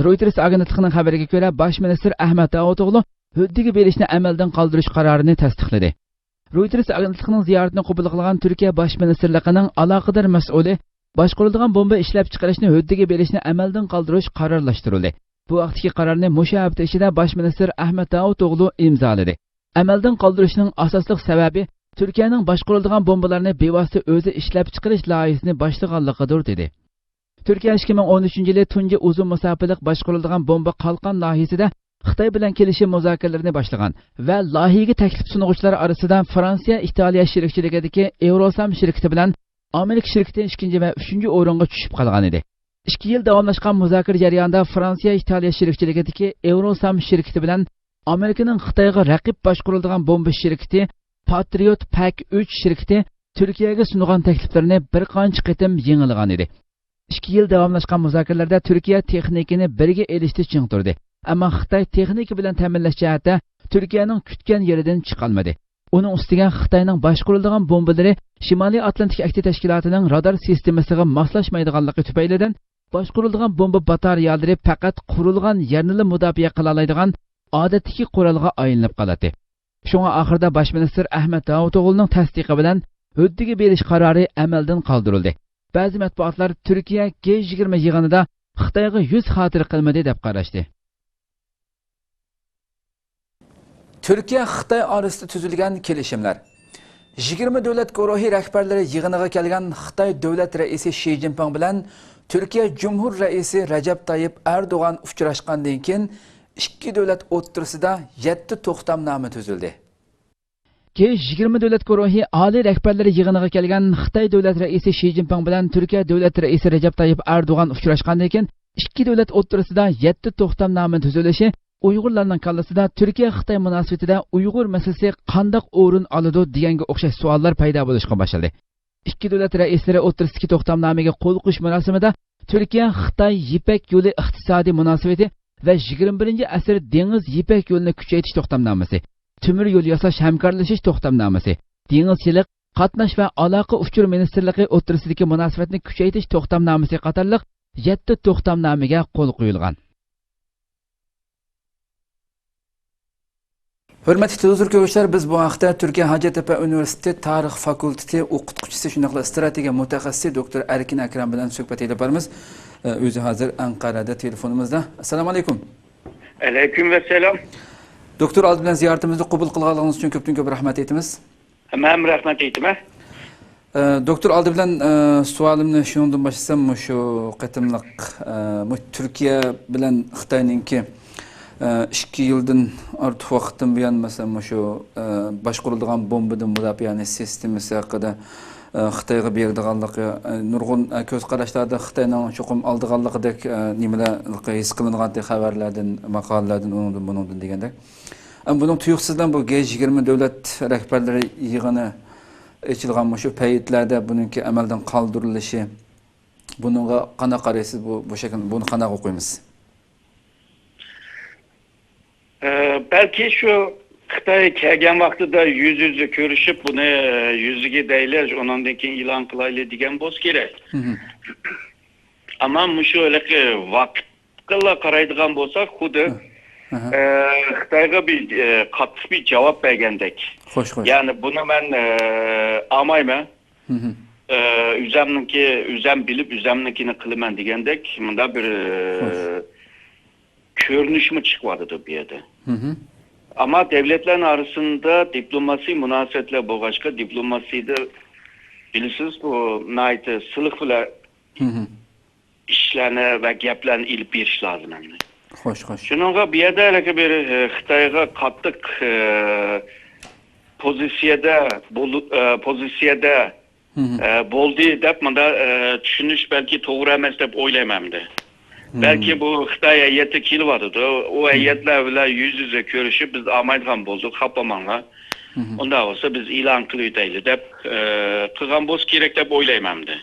رويتېرس ئاگېنتلىقىنىڭ خەۋىرىگە كۆرە، باش مىنىستىر ئەھمەت داۋۇتئوغلۇ ھۆددىگە بېرىشنى ئەمەلدىن قالدۇرۇش قارارىنى تەستىقلىدى. رويتېرس ئاگېنتلىقىنىڭ زىيارىتىنى قوبۇل قىلغان تۈركىيە باش مىنىستىرلىقىنىڭ ئالاقىدار مەسئۇلى، باشقۇرۇلىدىغان بومبا ئىشلەپچىقىرىشنى ھۆددىگە بېرىشنى ئەمەلدىن قالدۇرۇش قارارلاشتۇرۇلدى. بۇ ھەقتىكى قارارنى مۇشۇ ھەپتە ئىچىدە باش مىنىستىر ئەھمەت داۋۇتئوغلۇ ئىمزالىدى. ئەمەلدىن قالدۇرۇشنىڭ ئاساسلىق سەۋەبى تۈركىيەنىڭ باشقۇرۇلىدىغان بومبىلارنى بىۋاسىتە ئۆزى ئىشلەپچىقىرىش لايىھىسىنى باشلىغانلىقىدۇر، دېدى. تۈركىيە ئىككى مىڭ ئون ئۈچىنچى يىلى تۇنجى ئۇزۇن مۇساپىلىق باشقۇرۇلىدىغان بومبا قالقان لايىھىسىدە خىتاي بىلەن كېلىشىم مۇزاكىرىلىرىنى باشلىغان ۋە لايىھىگە تەكلىپ سۇنغۇچىلار ئارىسىدا فرانسىيە، ئىتالىيە شېرىكچىلىكىدىكى ئېۋروسام شىركىتى بىلەن ئامېرىكا شىركىتى ئىككىنچى ۋە ئۈچىنچى ئورۇنغا چۈشۈپ قالغان ئىدى. ئىككى يىل داۋاملاشقان مۇزاكىرە جەريانىدا فرانسىيە، ئىتالىيە شېرىكچىلىكىدىكى ئېۋروسام شىركىتى بىلەن ئامېرىكىنىڭ خىتايغا رەقىب باشقۇرۇلىدىغان بومبا شىركىتى پاترىيوت پەك ئۈچ شىركىتى تۈركىيەگە سۇنغان تەكلىپلىرىنى بىر قانچە قېتىم يېڭىلىغان ئىدى. ئىككى يىل داۋاملاشقان مۇزاكىرىلەردە تۈركىيە تېخنىكىنى بىرگە ئېلىشتا چىڭ تۇردى. ئەمما خىتاي تېخنىكا بىلەن تەمىنلەش جەھەتتە تۈركىيەنىڭ كۈتكەن يېرىدىن چىقالمىدى. ئۇنىڭ ئۈستىگە خىتاينىڭ باشقۇرۇلىدىغان بومبىلىرى شىمالىي ئاتلانتىك ئەھدى تەشكىلاتىنىڭ رادار سىستېمىسىغا ماسلاشمايدىغانلىقى تۈپەيلىدىن، باشقۇرۇلىدىغان بومبا باتارېيەلىرى پەقەت قۇرۇلغان يەرنىلا مۇداپىئە قىلالايدىغان ئادەتتىكى قورالغا ئايلىنىپ قالاتتى. شۇڭا ئاخىرىدا باش مىنىستىر ئەھمەت داۋۇتئوغلۇنىڭ تەستىقى بىلەن ھۆددىگە بېرىش قارارى ئەمەلدىن قالدۇرۇلدى. بەزى مەتبۇئاتلار تۈركىيە جى يىگىرمە يىغىنىدا خىتايغا يۈز خاتىرە قىلمىدى دەپ قاراشتى. تۈركىيە خىتاي ئارىسىدا تۈزۈلگەن كېلىشىملەر. يىگىرمە دۆلەت گۇرۇھى رەھبەرلىرى يىغىنىغا كەلگەن خىتاي دۆلەت رەئىسى شى جىنپىڭ بىلەن تۈركىيە جۇمھۇر رەئىسى رەجەپ تايىپ ئەردوغان ئۇچراشقاندىن كېيىن، ئىككى دۆلەت ئوتتۇرىسىدا يەتتە توختامنامە تۈزۈلدى. جى يىگىرمە دۆلەت گۇرۇھى ئالىي رەھبەرلىرى يىغىنىغا كەلگەن خىتاي دۆلەت رەئىسى شى جىنپىڭ بىلەن تۈركىيە دۆلەت رەئىسى رەجەپ تايىپ ئەردوغان ئۇچراشقاندىن كېيىن، ئىككى دۆلەت ئوتتۇرىسىدا يەتتە توختامنامە تۈزۈلۈشى ئۇيغۇرلارنىڭ كاللىسىدا تۈركىيە خىتاي مۇناسىۋىتىدە ئۇيغۇر مەسىلىسى قانداق ئورۇن ئالىدۇ دېگەنگە ئوخشاش سوئاللار پەيدا بولۇشقا باشلىدى. ئىككى دۆلەت رەئىسلىرى ئوتتۇرىسىدىكى توختامنامىگە قول قويۇش مۇراسىمىدا تۈركىيە خىتاي يىپەك يولى ئىقتىسادىي مۇناسىۋىتى ۋە يىگىرمە بىرىنچى ئەسىر دېڭىز يىپەك يولىنى كۈچەيتىش توختامنامىسى، تۆمۈر يول ياساش ھەمكارلىشىش توختامنامىسى، دېڭىزچىلىق، قاتناش ۋە ئالاقە ئۇچۇر مىنىستىرلىقى ئوتتۇرىسىدىكى مۇناسىۋەتنى كۈچەيتىش توختامنامىسى قاتارلىق يەتتە توختامنامىگە قول قويۇلغان. ھۆرمەتلىك تېلېۋىزور كۆرگۈچىلەر، بىز بۇ ھەقتە تۈركىيە ھاجەتتەپە ئۇنىۋېرسىتېتى تارىخ فاكۇلتېتى ئوقۇتقۇچىسى، شۇنداقلا ئىستراتېگىيە مۇتەخەسسىسى دوكتور ئەركىن ئەكرەم بىلەن سۆھبەت ئېلىپ بارىمىز. ئۆزى ھازىر ئەنقەرەدە تېلېفونىمىزدا. ئەسسالامۇ ئەلەيكۇم. ئەلەيكۇم ئەسسالام. دوكتور، ئالدى بىلەن زىيارىتىمىزنى قوبۇل قىلغانلىقىڭىز ئۈچۈن كۆپتىن كۆپ رەھمەت ئېيتىمىز. مەن رەھمەت ئېيتىمەن. ئە، دوكتور، ئالدى بىلەن، ئە، سوئالىمنى شۇنىڭدىن باشلىسام، مۇشۇ قېتىملىق، ئە، مۇ-، تۈركىيە بىلەن خىتاينىڭكى، ئە، ئىككى يىلدىن ئارتۇق ۋاقىتتىن بۇيان، مەسىلەن، مۇشۇ، ئە، باشقۇرۇلىدىغان بومبىدىن مۇداپىئەنى سىستېمىسى ھەققىدە، ئە، خىتايغا بېرىدىغانلىقى، ئە، نۇرغۇن، ئە، كۆز قاراشلاردا خىتاينىڭ چوقۇم ئالىدىغانلىقىدەك، ئە، نېمىلەر ھېس قىلىنغانتى خەۋەرلەردىن، ماقالىلەردىن، ئۇنىڭدىن، بۇنىڭدىن دېگەندەك. ئەمما بۇنىڭ تۇيۇقسىزدىن بۇ گەج يىگىرمە دۆلەت رەھبەرلىرى يىغىنى ئېچىلغان مۇشۇ پەيتلەردە بۇنىڭكى ئەمەلدىن قالدۇرۇلۇشى، بۇنىڭغا قانداق قارايسىز؟ بۇ، بۇ شەكىلنى، بۇنى قانداق ئوقۇيمىز؟ ئە، بەلكى شۇ خىتاي كەلگەن ۋاقتىدا يۈز يۈزە كۆرۈشۈپ، بۇنى، ئە، يۈزىگە دەيلى، ئۇنىڭدىن كېيىن ئېلان قىلايلى دېگەن بولسا كېرەك. مھم. ئەمما مۇشۇ ھېلىقى ۋاقىتقىلا قارايدىغان بولساق، خۇددى، ئە، خىتايغا بىر، ئە، قاتتىق بىر جاۋاب بەرگەندەك. خوش، خوش. يەنى بۇنى مەن، ئە، ئالمايمەن. مھم. ئە، ئۆزەمنىڭكى، ئۆزەم بىلىپ، ئۆزەمنىڭكىنى قىلىمەن دېگەندەك، مۇنداق بىر، ئە، خوش. كۆرۈنۈشمۇ چىقىۋاتىدۇ بۇ يەردە. مھم. ئەمما دۆلەتلەرنىڭ ئارىسىدا دىپلوماسىي مۇناسىۋەتلەر بولغاچقا، دىپلوماسىيدا بىلىسىز، بۇ ناھايىتى سىلىق بىلەن مھم. ئىشلارنى ۋە گەپلەرنى ئېلىپ بېرىش لازىم ئەمدى. خوش، خوش. شۇنىڭغا بۇ يەردە ھېلىقى بىر، ئە، خىتايغا قاتتىق، ئە، پوزىتسىيەدە بولۇ-، ئە، پوزىتسىيەدە، مھم. ئە، بولدى دەپ مۇنداق، ئە، چۈشىنىش بەلكى توغرا ئەمەس دەپ ئويلايمەن ئەمدى. مھم. بەلكى بۇ خىتاي ھەيئىتى كېلىۋاتىدۇ. ئۇ مھم. ھەيئەتلەر بىلەن يۈز يۈزە كۆرۈشۈپ، بىز ئالمايدىغان بولدۇق، خاپا بولماڭلار. مھم. ئۇنداق بولسا بىز ئېلان قىلىۋېتەيلى دەپ، ئە، قىلغان بولسا كېرەك دەپ ئويلايمەن ئەمدى.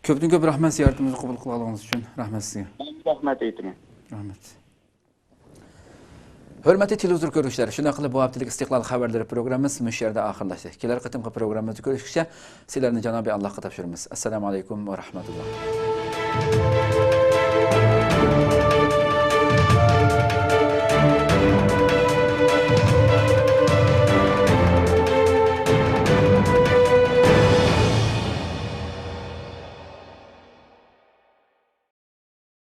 كۆپتىن كۆپ رەھمەت زىيارىتىمىزنى قوبۇل قىلغانلىقىڭىز ئۈچۈن. رەھمەت سىزگە. رەھمەت ئېيتىمەن. رەھمەت. ھۆرمەتلىك تېلېۋىزور كۆرگۈچىلەر، شۇنداق قىلىپ بۇ ھەپتىلىك ئىستىقلال خەۋەرلىرى پروگراممىمىز مۇشۇ يەردە ئاخىرلاشتى. كېلەر قېتىمقى پروگراممىمىزدا كۆرۈشكىچە سىلەرنى جانابىي ئاللاھقا تاپشۇرىمىز. ئەسسالامۇ ئەلەيكۇم ۋە رەھمەتۇللا.